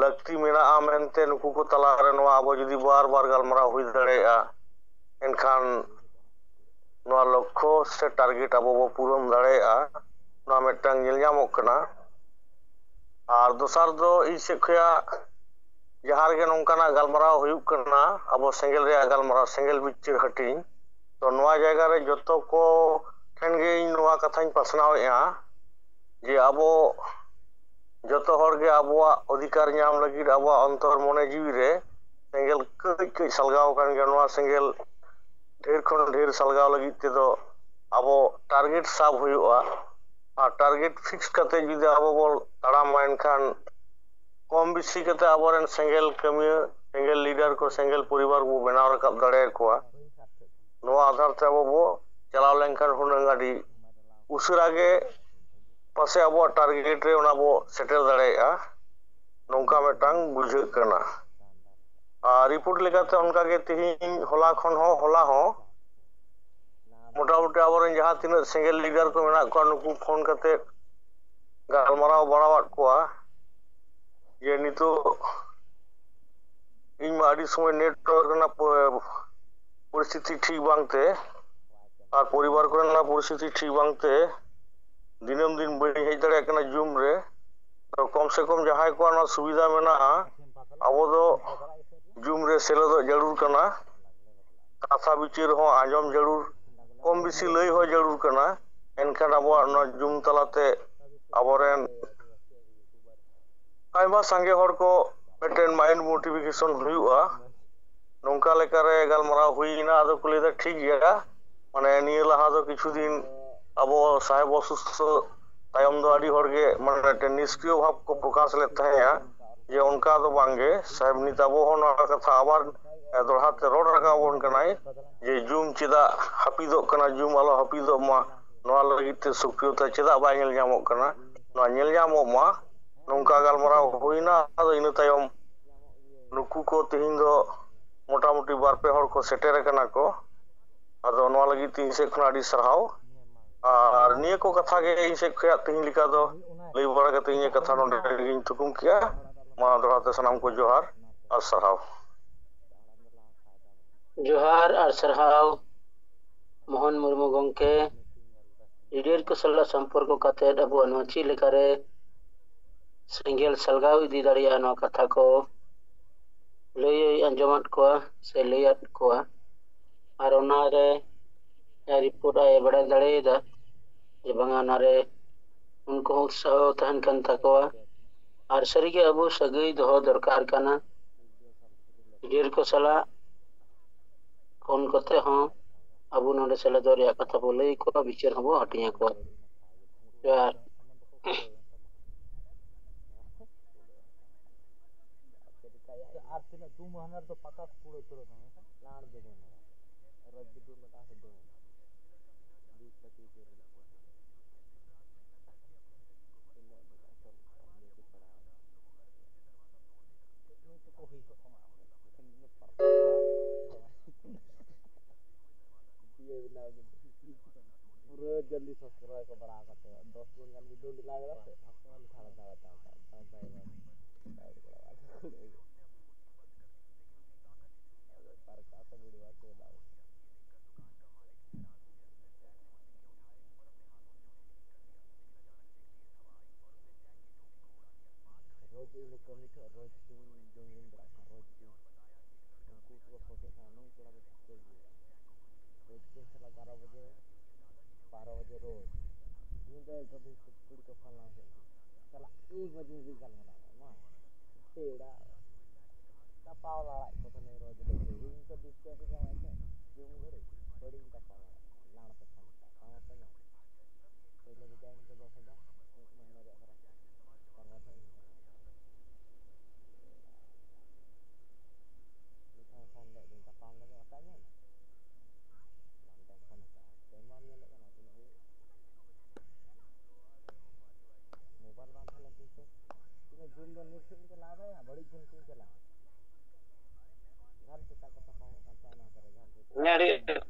ᱞᱟᱹᱠᱛᱤ ᱢᱮᱱᱟᱜᱼᱟ ᱢᱮᱱᱛᱮ ᱱᱩᱠᱩ ᱠᱚ ᱛᱟᱞᱟᱨᱮ ᱱᱚᱣᱟ ᱟᱵᱚ ᱡᱩᱫᱤ ᱵᱟᱨ ᱵᱟᱨ ᱜᱟᱞᱢᱟᱨᱟᱣ ᱦᱩᱭ ᱫᱟᱲᱮᱭᱟᱜᱼᱟ, ᱮᱱᱠᱷᱟᱱ ᱱᱚᱣᱟ ᱞᱚᱠᱠᱷᱚ ᱥᱮ ᱴᱟᱨᱜᱮᱴ ᱟᱵᱚ ᱵᱚ ᱯᱩᱨᱚᱱ ᱫᱟᱲᱮᱭᱟᱜᱼᱟ, ᱱᱚᱣᱟ ᱢᱤᱫᱴᱟᱝ ᱧᱮᱞ ᱧᱟᱢᱚᱜ ᱠᱟᱱᱟ᱾ ᱟᱨ ᱫᱚᱥᱟᱨ ᱫᱚ ᱤᱧ ᱥᱮᱫ ᱠᱷᱚᱱᱟᱜ ᱡᱟᱦᱟᱸ ᱨᱮᱜᱮ ᱱᱚᱝᱠᱟᱱᱟᱜ ᱜᱟᱞᱢᱟᱨᱟᱣ ᱦᱩᱭᱩᱜ ᱠᱟᱱᱟ, ᱟᱵᱚ ᱥᱮᱸᱜᱮᱞ ᱨᱮᱭᱟᱜ ᱜᱟᱞᱢᱟᱨᱟᱣ, ᱥᱮᱸᱜᱮᱞ ᱵᱤᱪᱟᱹᱨ ᱦᱟᱹᱴᱤᱧ, ᱛᱚ ᱱᱚᱣᱟ ᱡᱟᱭᱜᱟ ᱨᱮ ᱡᱚᱛᱚ ᱠᱚ ᱴᱷᱮᱱ ᱜᱮ ᱤᱧ ᱱᱚᱣᱟ ᱠᱟᱛᱷᱟᱧ ᱯᱟᱥᱱᱟᱣᱮᱫᱼᱟ ᱡᱮ ᱟᱵᱚ ᱡᱚᱛᱚ ᱦᱚᱲ ᱜᱮ ᱟᱵᱚᱣᱟᱜ ᱚᱫᱷᱤᱠᱟᱨ ᱧᱟᱢ ᱞᱟᱹᱜᱤᱫ ᱟᱵᱚᱣᱟᱜ ᱚᱱᱛᱚᱨ ᱢᱚᱱᱮ ᱡᱤᱣᱤ ᱨᱮ ᱥᱮᱸᱜᱮᱞ ᱠᱟᱹᱡ ᱠᱟᱹᱡ ᱥᱟᱞᱜᱟᱣ ᱟᱠᱟᱱ ᱜᱮᱭᱟ᱾ ᱱᱚᱣᱟ ᱥᱮᱸᱜᱮᱞ ᱰᱷᱮᱨ ᱠᱷᱚᱱ ᱰᱷᱮᱨ ᱥᱟᱞᱜᱟᱣ ᱞᱟᱹᱜᱤᱫ ᱛᱮᱫᱚ ᱟᱵᱚ ᱴᱟᱨᱜᱮᱴ ᱥᱟᱵ ᱦᱩᱭᱩᱜᱼᱟ᱾ ᱟᱨ ᱴᱟᱨᱜᱮᱴ ᱯᱷᱤᱠᱥ ᱠᱟᱛᱮ ᱡᱩᱫᱤ ᱟᱵᱚ ᱵᱚᱱ ᱛᱟᱲᱟᱢᱟ, ᱮᱱᱠᱷᱟᱱ ᱠᱚᱢ ᱵᱮᱥᱤ ᱠᱟᱛᱮ ᱟᱵᱚᱨᱮᱱ ᱥᱮᱸᱜᱮᱞ ᱠᱟᱹᱢᱤᱭᱟᱹ, ᱥᱮᱸᱜᱮᱞ ᱞᱤᱰᱟᱨ ᱠᱚ, ᱥᱮᱸᱜᱮᱞ ᱯᱚᱨᱤᱵᱟᱨ ᱵᱚ ᱵᱮᱱᱟᱣ ᱨᱟᱠᱟᱵ ᱫᱟᱲᱮᱭᱟᱠᱚᱣᱟ᱾ ᱱᱚᱣᱟ ᱟᱫᱷᱟᱨ ᱛᱮ ᱟᱵᱚ ᱵᱚ ᱪᱟᱞᱟᱣ ᱞᱮᱱᱠᱷᱟᱱ ᱦᱩᱱᱟᱹᱝ ᱟᱹᱰᱤ ᱩᱥᱟᱹᱨᱟ ᱜᱮ ᱯᱟᱥᱮ ᱟᱵᱚᱣᱟᱜ ᱴᱟᱨᱜᱮᱴ ᱨᱮ ᱚᱱᱟ ᱵᱚ ᱥᱮᱴᱮᱨ ᱫᱟᱲᱮᱭᱟᱜᱼᱟ, ᱱᱚᱝᱠᱟ ᱢᱤᱫᱴᱟᱝ ᱵᱩᱡᱷᱟᱹᱜ ᱠᱟᱱᱟ᱾ ᱟᱨ ᱨᱤᱯᱳᱨᱴ ᱞᱮᱠᱟᱛᱮ ᱚᱱᱠᱟᱜᱮ ᱛᱮᱦᱮᱧ ᱦᱚᱞᱟ ᱠᱷᱚᱱ ᱦᱚᱸ, ᱦᱚᱞᱟ ᱦᱚᱸ ᱢᱚᱴᱟᱢᱩᱴᱤ ᱟᱵᱚᱨᱮᱱ ᱡᱟᱦᱟᱸ ᱛᱤᱱᱟᱹᱜ ᱥᱮᱸᱜᱮᱞ ᱞᱤᱰᱟᱨ ᱠᱚ ᱢᱮᱱᱟᱜ ᱠᱚᱣᱟ, ᱱᱩᱠᱩ ᱯᱷᱳᱱ ᱠᱟᱛᱮ ᱜᱟᱞᱢᱟᱨᱟᱣ ᱵᱟᱲᱟᱣᱟᱫ ᱠᱚᱣᱟ ᱡᱮ ᱱᱤᱛᱚᱜ ᱤᱧ ᱢᱟ ᱟᱹᱰᱤ ᱥᱚᱢᱚᱭ ᱱᱮᱴᱣᱟᱨᱠ ᱨᱮᱱᱟᱜ ᱯᱚ-, ᱯᱚᱨᱤᱥᱛᱷᱤᱛᱤ ᱴᱷᱤᱠ ᱵᱟᱝᱛᱮ ᱟᱨ ᱯᱚᱨᱤᱵᱟᱨ ᱠᱚᱨᱮᱱᱟᱜ ᱯᱚᱨᱤᱥᱛᱷᱤᱛᱤ ᱴᱷᱤᱠ ᱵᱟᱝᱛᱮ ᱫᱤᱱᱟᱹᱢ ᱫᱤᱱ ᱵᱟᱹᱧ ᱦᱮᱡ ᱫᱟᱲᱮᱭᱟᱜ ᱠᱟᱱᱟ ᱡᱩᱢ ᱨᱮ᱾ ᱛᱚ ᱠᱚᱢ ᱥᱮ ᱠᱚᱢ ᱡᱟᱦᱟᱸᱭ ᱠᱚᱣᱟᱜ ᱱᱚᱣᱟ ᱥᱩᱵᱤᱫᱷᱟ ᱢᱮᱱᱟᱜᱼᱟ, ᱟᱵᱚ ᱫᱚ ᱡᱩᱢ ᱨᱮ ᱥᱮᱞᱮᱫᱚᱜ ᱡᱟᱹᱨᱩᱲ ᱠᱟᱱᱟ᱾ ᱠᱟᱛᱷᱟ ᱵᱤᱪᱟᱹᱨ ᱦᱚᱸ ᱟᱸᱡᱚᱢ ᱡᱟᱹᱨᱩᱲ, ᱠᱚᱢ ᱵᱮᱥᱤ ᱞᱟᱹᱭ ᱦᱚᱸ ᱡᱟᱹᱨᱩᱲ ᱠᱟᱱᱟ᱾ ᱮᱱᱠᱷᱟᱱ ᱟᱵᱚᱣᱟᱜ ᱱᱚᱣᱟ ᱡᱩᱢ ᱛᱟᱞᱟᱛᱮ ᱟᱵᱚᱨᱮᱱ ᱟᱭᱢᱟ ᱥᱟᱸᱜᱮ ᱦᱚᱲ ᱠᱚ ᱢᱤᱫᱴᱮᱱ ᱢᱟᱭᱤᱱᱰ ᱢᱳᱴᱤᱯᱷᱤᱠᱮᱥᱚᱱ ᱦᱩᱭᱩᱜᱼᱟ᱾ ᱱᱚᱝᱠᱟ ᱞᱮᱠᱟᱨᱮ ᱜᱟᱞᱢᱟᱨᱟᱣ ᱦᱩᱭᱮᱱᱟ, ᱟᱫᱚ ᱠᱚ ᱞᱟᱹᱭᱫᱟ ᱴᱷᱤᱠ ᱜᱮᱭᱟ, ᱢᱟᱱᱮ ᱱᱤᱭᱟᱹ ᱞᱟᱦᱟ ᱫᱚ ᱠᱤᱪᱷᱩ ᱫᱤᱱ ᱟᱵᱚ ᱥᱟᱦᱮᱵ ᱚᱥᱩᱥᱛᱷᱚ ᱛᱟᱭᱚᱢ ᱫᱚ ᱟᱹᱰᱤ ᱦᱚᱲᱜᱮ ᱢᱟᱱᱮ ᱢᱤᱫᱴᱮᱱ ᱱᱤᱥᱠᱨᱤᱭᱚ ᱵᱷᱟᱵᱽ ᱠᱚ ᱯᱨᱚᱠᱟᱥ ᱞᱮᱫ ᱛᱟᱦᱮᱸᱜᱼᱟ ᱡᱮ ᱚᱱᱠᱟ ᱫᱚ ᱵᱟᱝᱜᱮ, ᱥᱟᱦᱮᱵ ᱱᱤᱛ ᱟᱵᱚ ᱦᱚᱸ ᱱᱚᱣᱟ ᱠᱟᱛᱷᱟ ᱟᱵᱟᱨ ᱫᱚᱦᱲᱟ ᱛᱮ ᱨᱚᱲ ᱨᱟᱠᱟᱵ ᱟᱵᱚᱱ ᱠᱟᱱᱟᱭ ᱡᱮ ᱡᱩᱢ ᱪᱮᱫᱟᱜ ᱦᱟᱹᱯᱤᱫᱚᱜ ᱠᱟᱱᱟ, ᱡᱩᱢ ᱟᱞᱚ ᱦᱟᱹᱯᱤᱫᱚᱜ ᱢᱟ, ᱱᱚᱣᱟ ᱞᱟᱹᱜᱤᱫ ᱛᱮ ᱥᱚᱠᱨᱤᱭᱚᱛᱟ ᱪᱮᱫᱟᱜ ᱵᱟᱭ ᱧᱮᱞ ᱧᱟᱢᱚᱜ ᱠᱟᱱᱟ, ᱱᱚᱣᱟ ᱧᱮᱞ ᱧᱟᱢᱚᱜ ᱢᱟ᱾ ᱱᱚᱝᱠᱟ ᱜᱟᱞᱢᱟᱨᱟᱣ ᱦᱩᱭᱱᱟ᱾ ᱟᱫᱚ ᱤᱱᱟᱹ ᱛᱟᱭᱚᱢ ᱱᱩᱠᱩ ᱠᱚ ᱛᱮᱦᱮᱧ ᱫᱚ ᱢᱚᱴᱟᱢᱩᱴᱤ ᱵᱟᱨ ᱯᱮ ᱦᱚᱲ ᱠᱚ ᱥᱮᱴᱮᱨ ᱟᱠᱟᱱᱟ ᱠᱚ᱾ ᱟᱫᱚ ᱱᱚᱣᱟ ᱞᱟᱹᱜᱤᱫ ᱛᱮ ᱤᱧ ᱥᱮᱫ ᱠᱷᱚᱱᱟᱜ ᱟᱹᱰᱤ ᱥᱟᱨᱦᱟᱣ᱾ ᱟᱨ ᱱᱤᱭᱟᱹ ᱠᱚ ᱠᱟᱛᱷᱟ ᱜᱮ ᱤᱧ ᱥᱮᱫ ᱠᱷᱚᱱᱟᱜ ᱛᱮᱦᱮᱧ ᱞᱮᱠᱟ ᱫᱚ ᱞᱟᱹᱭ ᱵᱟᱲᱟ ᱠᱟᱛᱮ ᱤᱧᱟᱹᱜ ᱠᱟᱛᱷᱟ ᱱᱚᱰᱮ ᱜᱮᱧ ᱛᱷᱩᱠᱩᱢ ᱠᱮᱜᱼᱟ᱾ ᱢᱟ ᱫᱚᱦᱲᱟ ᱛᱮ ᱥᱟᱱᱟᱢ ᱠᱚ ᱡᱚᱦᱟᱨ ᱟᱨ ᱥᱟᱨᱦᱟᱣ᱾ ᱡᱚᱦᱟᱨ ᱟᱨ ᱥᱟᱨᱦᱟᱣ ᱢᱳᱦᱚᱱ ᱢᱩᱨᱢᱩ ᱜᱚᱢᱠᱮ, ᱞᱤᱰᱟᱨ ᱠᱚ ᱥᱟᱞᱟᱜ ᱥᱚᱢᱯᱚᱨᱠᱚ ᱠᱟᱛᱮ ᱟᱵᱚᱣᱟᱜ ᱱᱚᱣᱟ ᱪᱮᱫ ᱞᱮᱠᱟᱨᱮ ᱥᱮᱸᱜᱮᱞ ᱥᱟᱞᱜᱟᱣ ᱤᱫᱤ ᱫᱟᱲᱮᱭᱟᱜᱼᱟ, ᱱᱚᱣᱟ ᱠᱟᱛᱷᱟ ᱠᱚ ᱞᱟᱹᱭ ᱟᱸᱡᱚᱢᱟᱫ ᱠᱚᱣᱟ ᱥᱮ ᱞᱟᱹᱭᱟᱫ ᱠᱚᱣᱟ᱾ ᱟᱨ ᱚᱱᱟᱨᱮ ᱨᱤᱯᱳᱨᱴ ᱟᱭ ᱵᱟᱲᱟᱭ ᱫᱟᱲᱮᱭᱟᱫᱟ ᱡᱮ ᱵᱟᱝᱟ ᱚᱱᱟᱨᱮ ᱩᱱᱠᱩ ᱦᱚᱸ ᱩᱛᱥᱟᱦᱚ ᱛᱟᱦᱮᱱ ᱠᱟᱱ ᱛᱟᱠᱚᱣᱟ᱾ ᱟᱨ ᱥᱟᱹᱨᱤᱜᱮ ᱟᱵᱚ ᱥᱟᱹᱜᱟᱹᱭ ᱫᱚᱦᱚ ᱫᱚᱨᱠᱟᱨ ᱠᱟᱱᱟ᱾ ᱰᱷᱮᱨ ᱠᱚ ᱥᱟᱞᱟᱜ ᱯᱷᱳᱱ ᱠᱟᱛᱮ ᱦᱚᱸ ᱟᱵᱚ ᱱᱚᱰᱮ ᱥᱮᱞᱮᱫᱚᱜ ᱨᱮᱭᱟᱜ ᱠᱟᱛᱷᱟ ᱵᱚ ᱞᱟᱹᱭ ᱟᱠᱚᱣᱟ, ᱵᱤᱪᱟᱹᱨ ᱦᱚᱸᱵᱚ ᱦᱟᱹᱴᱤᱧ ᱟᱠᱚᱣᱟ᱾ ᱡᱚᱦᱟᱨ᱾ ᱟᱨ ᱛᱤᱱᱟᱹᱜ ᱫᱩ ᱢᱟᱹᱦᱱᱟᱹ ᱨᱮᱫᱚ ᱯᱟᱠᱟ ᱠᱩᱲᱟᱹ ᱩᱛᱟᱹᱨᱚᱜ ᱛᱟᱢᱟ, ᱢᱮᱱᱠᱷᱟᱱ ᱞᱟᱲ ᱫᱚ ᱵᱟᱹᱱᱩᱜᱼᱟ᱾ ᱨᱚᱡᱽ ᱵᱤᱫᱩ ᱢᱤᱫᱴᱟᱝ ᱥᱮ ᱫᱩ ᱢᱟᱹᱦᱱᱟᱹ᱾ ᱵᱤᱥ ᱯᱚᱸᱪᱤᱥ ᱫᱤᱱ ᱨᱮᱱᱟᱜ ᱯᱚᱭᱥᱟ᱾ ᱤᱱᱟᱹᱜ ᱢᱤᱫᱴᱟᱝ ᱥᱚᱨᱠᱟᱨ ᱤᱭᱟᱹ ᱜᱮ ᱯᱟᱲᱟᱣ᱾ ᱱᱩᱭ ᱛᱟᱠᱚ ᱦᱩᱭ ᱠᱚᱜ ᱛᱟᱢᱟ ᱟᱢ ᱨᱮᱱ᱾ ᱤᱱᱟᱹ ᱯᱟᱨᱚᱢ ᱠᱚᱜᱼᱟ᱾ ᱤᱭᱟᱹ ᱵᱮᱱᱟᱣ ᱜᱮ᱾ ᱯᱩᱨᱟᱹ ᱡᱚᱞᱫᱤ ᱥᱟᱵᱥᱠᱨᱟᱭᱤᱵ ᱠᱚ ᱵᱟᱲᱟᱣ ᱠᱟᱛᱮ ᱫᱚᱥ ᱡᱚᱱ ᱜᱟᱱ ᱵᱷᱤᱰᱤᱭᱳ ᱰᱮᱞᱟ ᱠᱮᱫᱟ ᱥᱮ᱾ ᱛᱷᱟᱲᱟ, ᱛᱷᱟᱲᱟ, ᱛᱷᱟᱲᱟ, ᱛᱷᱟᱲᱟ, ᱛᱷᱟᱲᱟ, ᱛᱷᱟᱲᱟ, ᱛᱷᱟᱲᱟ, ᱛᱷᱟᱲᱟ, ᱛᱷᱟᱲᱟ᱾ ᱟᱫᱚ ᱯᱟᱨᱠᱟ ᱥᱮ ᱵᱩᱲᱤ ᱵᱟᱥ ᱠᱚ ᱵᱮᱱᱟᱣ᱾ ᱨᱳᱡᱽ ᱤᱧ ᱫᱚ ᱠᱟᱹᱢᱤ ᱠᱷᱚᱡ ᱨᱳᱡᱽ ᱤᱧ ᱡᱚᱢ ᱧᱩᱧ ᱪᱟᱞᱟᱜ ᱠᱟᱱᱟ, ᱨᱳᱡᱽ ᱜᱮ᱾ ᱩᱱᱠᱩ ᱠᱚ ᱯᱷᱳᱱ ᱠᱮᱫ ᱠᱷᱟᱱ, ᱱᱩᱭ ᱠᱚᱲᱟ ᱫᱚ ᱪᱤᱠᱟᱹ ᱜᱮᱭᱟ? ᱨᱳᱡᱽ ᱜᱮ ᱥᱟᱞᱟ ᱮᱜᱟᱨᱚ ᱵᱟᱡᱮ, ᱵᱟᱨᱚ ᱵᱟᱡᱮ ᱨᱳᱡᱽ᱾ ᱧᱤᱫᱟᱹ ᱠᱟᱹᱢᱤ ᱠᱩᱲᱤ ᱠᱚ ᱯᱷᱳᱱ ᱞᱟᱜᱟ ᱠᱮᱫ ᱜᱮ᱾ ᱥᱟᱞᱟ ᱮᱠ ᱵᱟᱡᱮ ᱦᱟᱹᱵᱤᱡ ᱜᱟᱞᱢᱟᱨᱟᱣ ᱢᱟ᱾ ᱯᱮᱲᱟ ᱛᱟᱯᱟᱣ ᱞᱟᱲᱟᱜ ᱠᱚ ᱛᱟᱦᱮᱱᱟ ᱨᱳᱡᱽ ᱞᱟᱹᱜᱤᱫ᱾ ᱤᱧ ᱛᱚ ᱰᱤᱥᱴᱟᱵᱽ ᱤᱧ ᱧᱟᱢᱟ ᱥᱮ, ᱡᱚᱢ ᱜᱷᱟᱹᱲᱤᱡ ᱵᱟᱹᱲᱤᱡ ᱤᱧ ᱛᱟᱯᱟᱣ ᱞᱟᱲᱟᱜ᱾ ᱞᱟᱲ ᱛᱮ ᱯᱷᱳᱱ ᱠᱟᱜ ᱛᱟᱢᱟ ᱛᱚ ᱧᱟᱢ᱾ ᱯᱳᱭᱞᱳ ᱨᱮ ᱡᱟᱭ ᱢᱤᱫᱴᱮᱱ ᱫᱚᱥ ᱦᱟᱡᱟᱨ, ᱢᱤᱫ ᱢᱟᱹᱦᱱᱟᱹ ᱨᱮᱭᱟᱜ ᱠᱷᱚᱨᱚᱪ᱾ ᱛᱟᱨᱯᱚᱨ ᱫᱚ ᱤᱧ ᱠᱟᱱᱟ᱾ ᱱᱤᱛ ᱦᱚᱸ ᱯᱷᱳᱱ ᱞᱮᱫ ᱫᱚᱧ ᱛᱟᱯᱟᱢ ᱞᱟᱹᱜᱤᱫ, ᱚᱠᱟ ᱧᱮᱞ? ᱵᱟᱢ ᱯᱷᱳᱱ ᱠᱟᱜᱼᱟ᱾ ᱛᱮᱦᱮᱧ ᱵᱟᱢ ᱧᱮᱞᱮᱫ ᱠᱟᱱᱟ ᱛᱤᱱᱟᱹᱜ ᱦᱩᱭᱩᱜ? ᱢᱳᱵᱟᱭᱤᱞ ᱵᱟᱝ ᱛᱟᱦᱮᱸ ᱞᱮᱱ ᱛᱤᱧ ᱛᱮ ᱛᱤᱱᱟᱹᱜ ᱡᱩᱞ ᱫᱚ ᱱᱤᱛ ᱥᱮᱫ ᱤᱧ ᱪᱟᱞᱟᱣ ᱫᱟᱲᱮᱭᱟᱜᱼᱟ, ᱵᱟᱹᱲᱤᱡ ᱡᱩᱞ ᱥᱮᱫ ᱤᱧ ᱪᱟᱞᱟᱜᱼᱟ᱾ ᱜᱷᱟᱴ ᱥᱮᱛᱟ ᱠᱚ ᱛᱟᱯᱟᱢᱚᱜ ᱠᱟᱱ ᱛᱟᱦᱮᱸ ᱚᱱᱟ ᱠᱚᱨᱮ, ᱜᱷᱟᱴ ᱥᱮᱛᱟ᱾ ᱤᱧ ᱟᱹᱰᱤ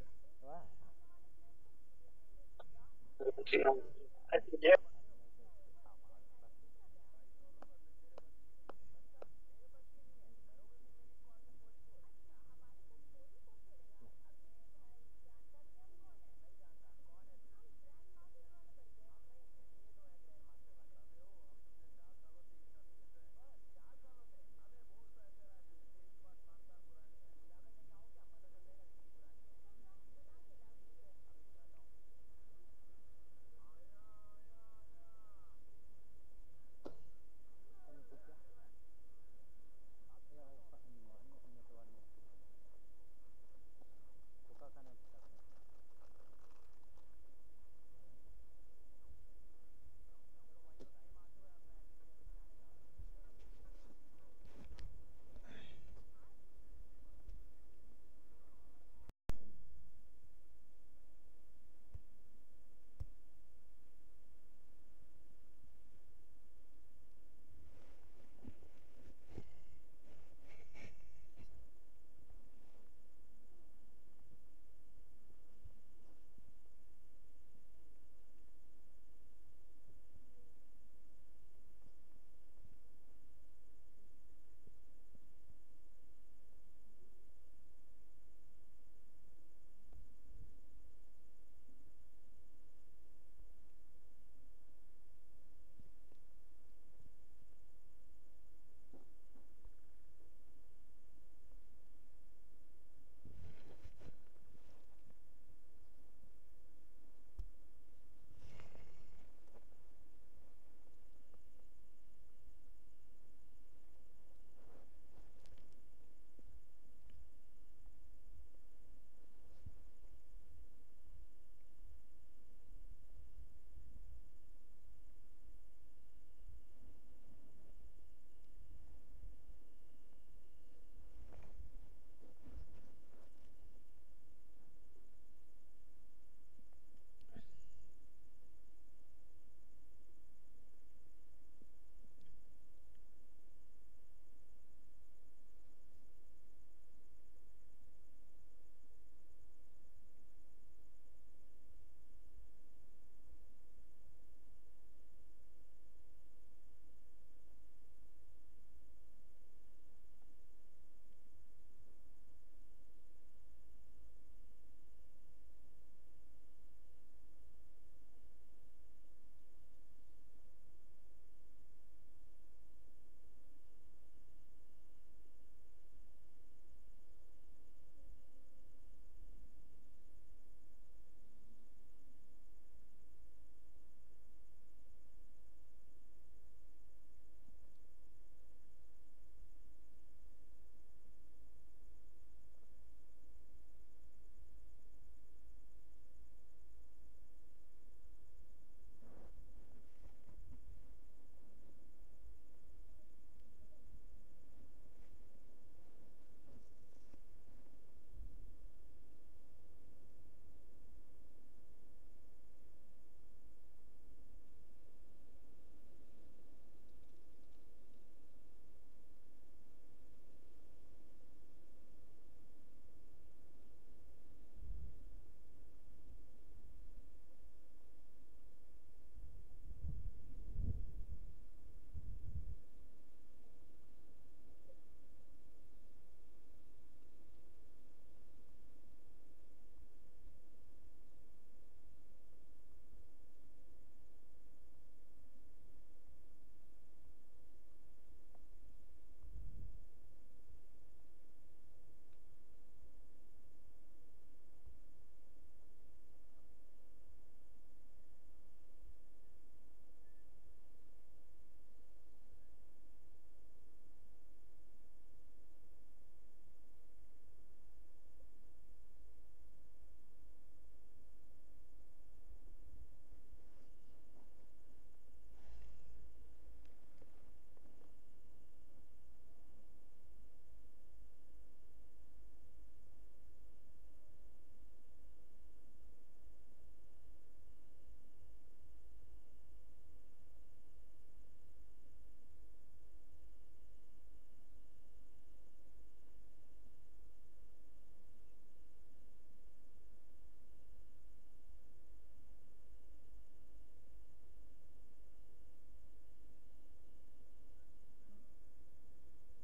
ᱵᱟᱝ?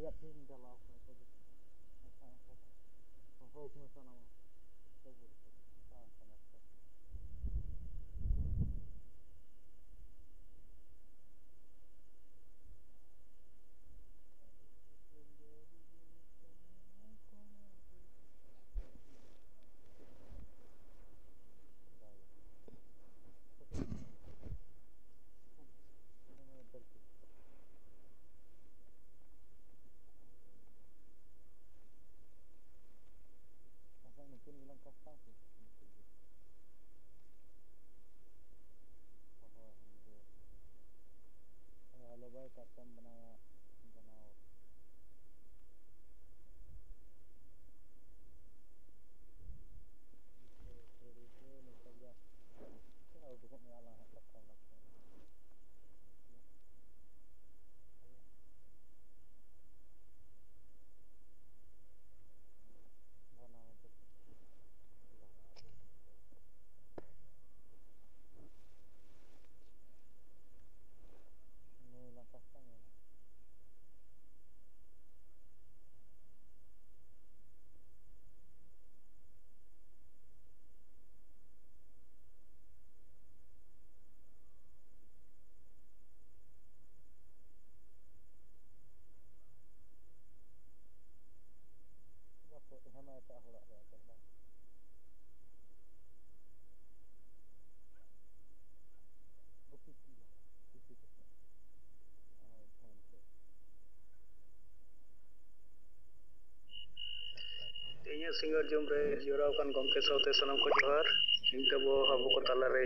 ᱪᱮᱫ ᱫᱤᱱ ᱪᱟᱞᱟᱣ ᱠᱚᱜᱼᱟ ᱠᱚ ᱫᱤᱥᱚᱢ? ᱦᱳᱭ, ᱠᱚ ᱥᱟᱱᱟᱢᱟ᱾ ᱟᱪᱪᱷᱟ, ᱱᱩᱠᱤᱱ ᱜᱮᱞᱟᱝ ᱠᱟᱥᱴᱟᱣ ᱠᱤᱱ᱾ ᱦᱳᱭ, ᱦᱳᱭ, ᱦᱳᱭ᱾ ᱦᱮᱞᱳ ᱵᱟᱭ ᱠᱟᱥᱴᱚᱢ ᱵᱮᱱᱟᱣᱟ, ᱵᱮᱱᱟᱣ᱾ ᱱᱤᱛᱚᱜ ᱜᱮ ᱪᱟᱞᱟᱣ ᱩᱰᱩᱠᱚᱜ ᱢᱮ, ᱟᱞᱟᱝ ᱦᱟᱸᱜ ᱠᱟᱛᱷᱟ ᱵᱟᱲᱟ ᱠᱚ᱾ ᱵᱟᱠᱚ ᱛᱟᱦᱮᱱᱟ ᱮᱴᱟᱜ ᱦᱚᱲᱟᱜ ᱨᱮ ᱟᱫᱚ ᱵᱟᱝ᱾ ᱜᱩᱯᱤ ᱠᱚ ᱤᱭᱟᱹ, ᱜᱩᱯᱤ ᱠᱚ᱾ ᱟᱨ ᱯᱷᱳᱱ ᱛᱮ᱾ ᱛᱮᱦᱮᱧᱟᱜ ᱥᱤᱸᱜᱟᱹᱲ ᱡᱚᱢ ᱨᱮ ᱡᱚᱲᱟᱣ ᱟᱠᱟᱱ ᱜᱚᱢᱠᱮ ᱥᱟᱶᱛᱮ ᱥᱟᱱᱟᱢ ᱠᱚ ᱡᱚᱦᱟᱨ᱾ ᱤᱧ ᱛᱟᱵᱚ ᱟᱵᱚ ᱠᱚ ᱛᱟᱞᱟᱨᱮ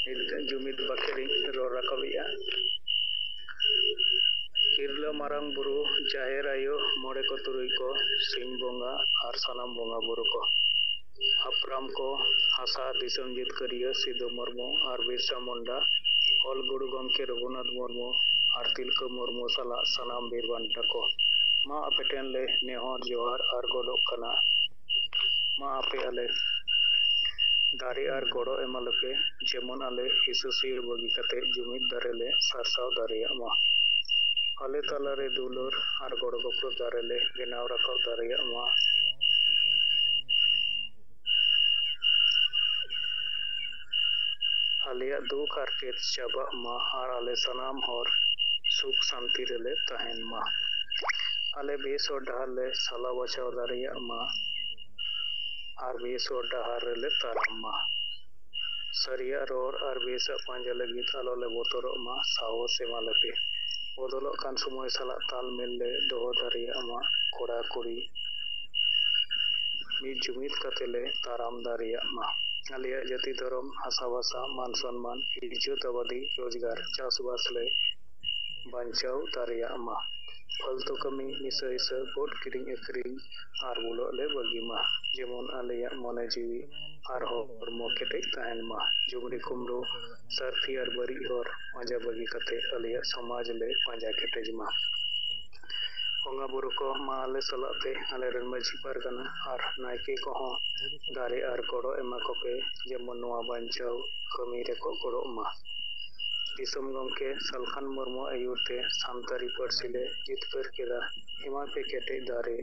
ᱢᱤᱫ ᱡᱩᱢᱤᱫ ᱵᱟᱠᱷᱮᱲ ᱤᱧ ᱨᱚᱲ ᱨᱟᱠᱟᱵᱮᱜᱼᱟ᱾ ᱛᱤᱨᱞᱟᱹ ᱢᱟᱨᱟᱝ ᱵᱩᱨᱩ, ᱡᱟᱦᱮᱨ ᱟᱭᱳ, ᱢᱚᱬᱮ ᱠᱚ ᱛᱩᱨᱩᱭ ᱠᱚ, ᱥᱤᱧ ᱵᱚᱸᱜᱟ ᱟᱨ ᱥᱟᱱᱟᱢ ᱵᱚᱸᱜᱟ ᱵᱩᱨᱩ ᱠᱚ, ᱦᱟᱯᱲᱟᱢ ᱠᱚ, ᱦᱟᱥᱟ ᱫᱤᱥᱚᱢ ᱡᱤᱛᱠᱟᱹᱨᱤᱭᱟᱹ ᱥᱤᱫᱩ ᱢᱩᱨᱢᱩ ᱟᱨ ᱵᱤᱨᱥᱟ ᱢᱩᱱᱰᱟ, ᱚᱞ ᱜᱩᱨᱩ ᱜᱚᱢᱠᱮ ᱨᱚᱜᱷᱩᱱᱟᱛᱷ ᱢᱩᱨᱢᱩ ᱟᱨ ᱛᱤᱞᱠᱟᱹ ᱢᱩᱨᱢᱩ ᱥᱟᱞᱟᱜ ᱥᱟᱱᱟᱢ ᱵᱤᱨ ᱵᱟᱱᱴᱟ ᱠᱚ, ᱢᱟ ᱟᱯᱮ ᱴᱷᱮᱱ ᱞᱮ ᱱᱮᱦᱚᱨ ᱡᱚᱦᱟᱨ ᱟᱨ ᱜᱚᱰᱚᱜ ᱠᱟᱱᱟ᱾ ᱢᱟ ᱟᱯᱮ ᱟᱞᱮ ᱫᱟᱨᱮ ᱟᱨ ᱜᱚᱲᱚ ᱮᱢᱟᱞᱮᱯᱮ, ᱡᱮᱢᱚᱱ ᱟᱞᱮ ᱦᱤᱥᱟᱹ ᱥᱩᱭᱟᱹ ᱵᱟᱹᱜᱤ ᱠᱟᱛᱮ ᱡᱩᱢᱤᱫ ᱫᱟᱨᱮ ᱞᱮ ᱥᱟᱨᱥᱟᱣ ᱫᱟᱲᱮᱭᱟᱜ ᱢᱟ᱾ ᱟᱞᱮ ᱛᱟᱞᱟᱨᱮ ᱫᱩᱞᱟᱹᱲ ᱟᱨ ᱜᱚᱲᱚ ᱜᱚᱯᱚᱲᱚ ᱫᱟᱨᱮ ᱞᱮ ᱵᱮᱱᱟᱣ ᱨᱟᱠᱟᱵ ᱫᱟᱲᱮᱭᱟᱜ ᱢᱟ᱾ ᱟᱞᱮᱭᱟᱜ ᱫᱩᱠ ᱦᱟᱨᱠᱮᱛ ᱪᱟᱵᱟᱜ ᱢᱟ ᱟᱨ ᱟᱞᱮ ᱥᱟᱱᱟᱢ ᱦᱚᱲ ᱥᱩᱠ ᱥᱟᱱᱛᱤ ᱨᱮᱞᱮ ᱛᱟᱦᱮᱱ ᱢᱟ᱾ ᱟᱞᱮ ᱵᱮᱥ ᱦᱚᱨ ᱰᱟᱦᱟᱨ ᱞᱮ ᱥᱟᱞᱟ ᱵᱟᱪᱷᱟᱣ ᱫᱟᱲᱮᱭᱟᱜ ᱢᱟ ᱟᱨ ᱵᱮᱥ ᱦᱚᱨ ᱰᱟᱦᱟᱨ ᱨᱮᱞᱮ ᱛᱟᱲᱟᱢ ᱢᱟ᱾ ᱥᱟᱹᱨᱤᱭᱟᱜ ᱨᱚᱲ ᱟᱨ ᱵᱮᱥᱟᱜ ᱯᱟᱸᱡᱟ ᱞᱟᱹᱜᱤᱫ ᱟᱞᱚ ᱞᱮ ᱵᱚᱛᱚᱨᱚᱜ ᱢᱟ, ᱥᱟᱦᱚᱥ ᱮᱢᱟ ᱞᱮᱯᱮ᱾ ᱵᱚᱫᱚᱞᱚᱜ ᱠᱟᱱ ᱥᱚᱢᱚᱭ ᱥᱟᱞᱟᱜ ᱛᱟᱞᱢᱮᱞ ᱞᱮ ᱫᱚᱦᱚ ᱫᱟᱲᱮᱭᱟᱜ ᱢᱟ᱾ ᱠᱚᱲᱟ ᱠᱩᱲᱤ ᱢᱤᱫ ᱡᱩᱢᱤᱫ ᱠᱟᱛᱮ ᱞᱮ ᱛᱟᱲᱟᱢ ᱫᱟᱲᱮᱭᱟᱜ ᱢᱟ᱾ ᱟᱞᱮᱭᱟᱜ ᱡᱟᱹᱛᱤ ᱫᱷᱚᱨᱚᱢ, ᱦᱟᱥᱟ ᱵᱷᱟᱥᱟ, ᱢᱟᱱ ᱥᱚᱱᱢᱟᱱ, ᱤᱡᱽᱡᱚᱛ ᱟᱵᱟᱫᱤ, ᱨᱳᱡᱽᱜᱟᱨ, ᱪᱟᱥᱵᱟᱥ ᱞᱮ ᱵᱟᱧᱪᱟᱣ ᱫᱟᱲᱮᱭᱟᱜ ᱢᱟ᱾ ᱯᱷᱟᱞᱛᱩ ᱠᱟᱹᱢᱤ, ᱱᱤᱥᱟᱹ ᱦᱤᱥᱟᱹ, ᱵᱷᱳᱴ ᱠᱤᱨᱤᱧ ᱟᱹᱠᱷᱨᱤᱧ ᱟᱨ ᱵᱩᱞᱟᱹᱜ ᱞᱮ ᱵᱟᱹᱜᱤ ᱢᱟ, ᱡᱮᱢᱚᱱ ᱟᱞᱮᱭᱟᱜ ᱢᱚᱱᱮ ᱡᱤᱣᱤ ᱟᱨ ᱦᱚᱲᱢᱚ ᱠᱮᱴᱮᱡ ᱛᱟᱦᱮᱱ ᱢᱟ᱾ ᱡᱩᱜᱽᱲᱤ ᱠᱩᱢᱲᱩ, ᱥᱟᱹᱨᱛᱷᱤ ᱟᱨ ᱵᱟᱹᱲᱤᱡ ᱦᱚᱨ ᱯᱟᱸᱡᱟ ᱵᱟᱹᱜᱤ ᱠᱟᱛᱮ ᱟᱞᱮᱭᱟᱜ ᱥᱚᱢᱟᱡᱽ ᱞᱮ ᱯᱟᱸᱡᱟ ᱠᱮᱴᱮᱡ ᱢᱟ᱾ ᱵᱚᱸᱜᱟ ᱵᱩᱨᱩ ᱠᱚ ᱢᱟ ᱟᱞᱮ ᱥᱟᱞᱟᱜ ᱯᱮ, ᱟᱞᱮᱨᱮᱱ ᱢᱟᱹᱡᱷᱤ ᱯᱟᱨᱜᱟᱱᱟ ᱟᱨ ᱱᱟᱭᱠᱮ ᱠᱚᱦᱚᱸ ᱫᱟᱨᱮ ᱟᱨ ᱜᱚᱲᱚ ᱮᱢᱟ ᱠᱚᱯᱮ, ᱡᱮᱢᱚᱱ ᱱᱚᱣᱟ ᱵᱟᱧᱪᱟᱣ ᱠᱟᱹᱢᱤ ᱨᱮᱠᱚ ᱜᱚᱲᱚᱜ ᱢᱟ᱾ ᱫᱤᱥᱚᱢ ᱜᱚᱢᱠᱮ ᱥᱟᱞᱠᱷᱟᱱ ᱢᱩᱨᱢᱩ ᱟᱹᱭᱩᱨ ᱛᱮ ᱥᱟᱱᱛᱟᱲᱤ ᱯᱟᱹᱨᱥᱤ ᱞᱮ ᱡᱤᱛᱠᱟᱹᱨ ᱠᱮᱫᱟ᱾ ᱮᱢᱟ ᱯᱮ ᱠᱮᱴᱮᱡ ᱫᱟᱨᱮ,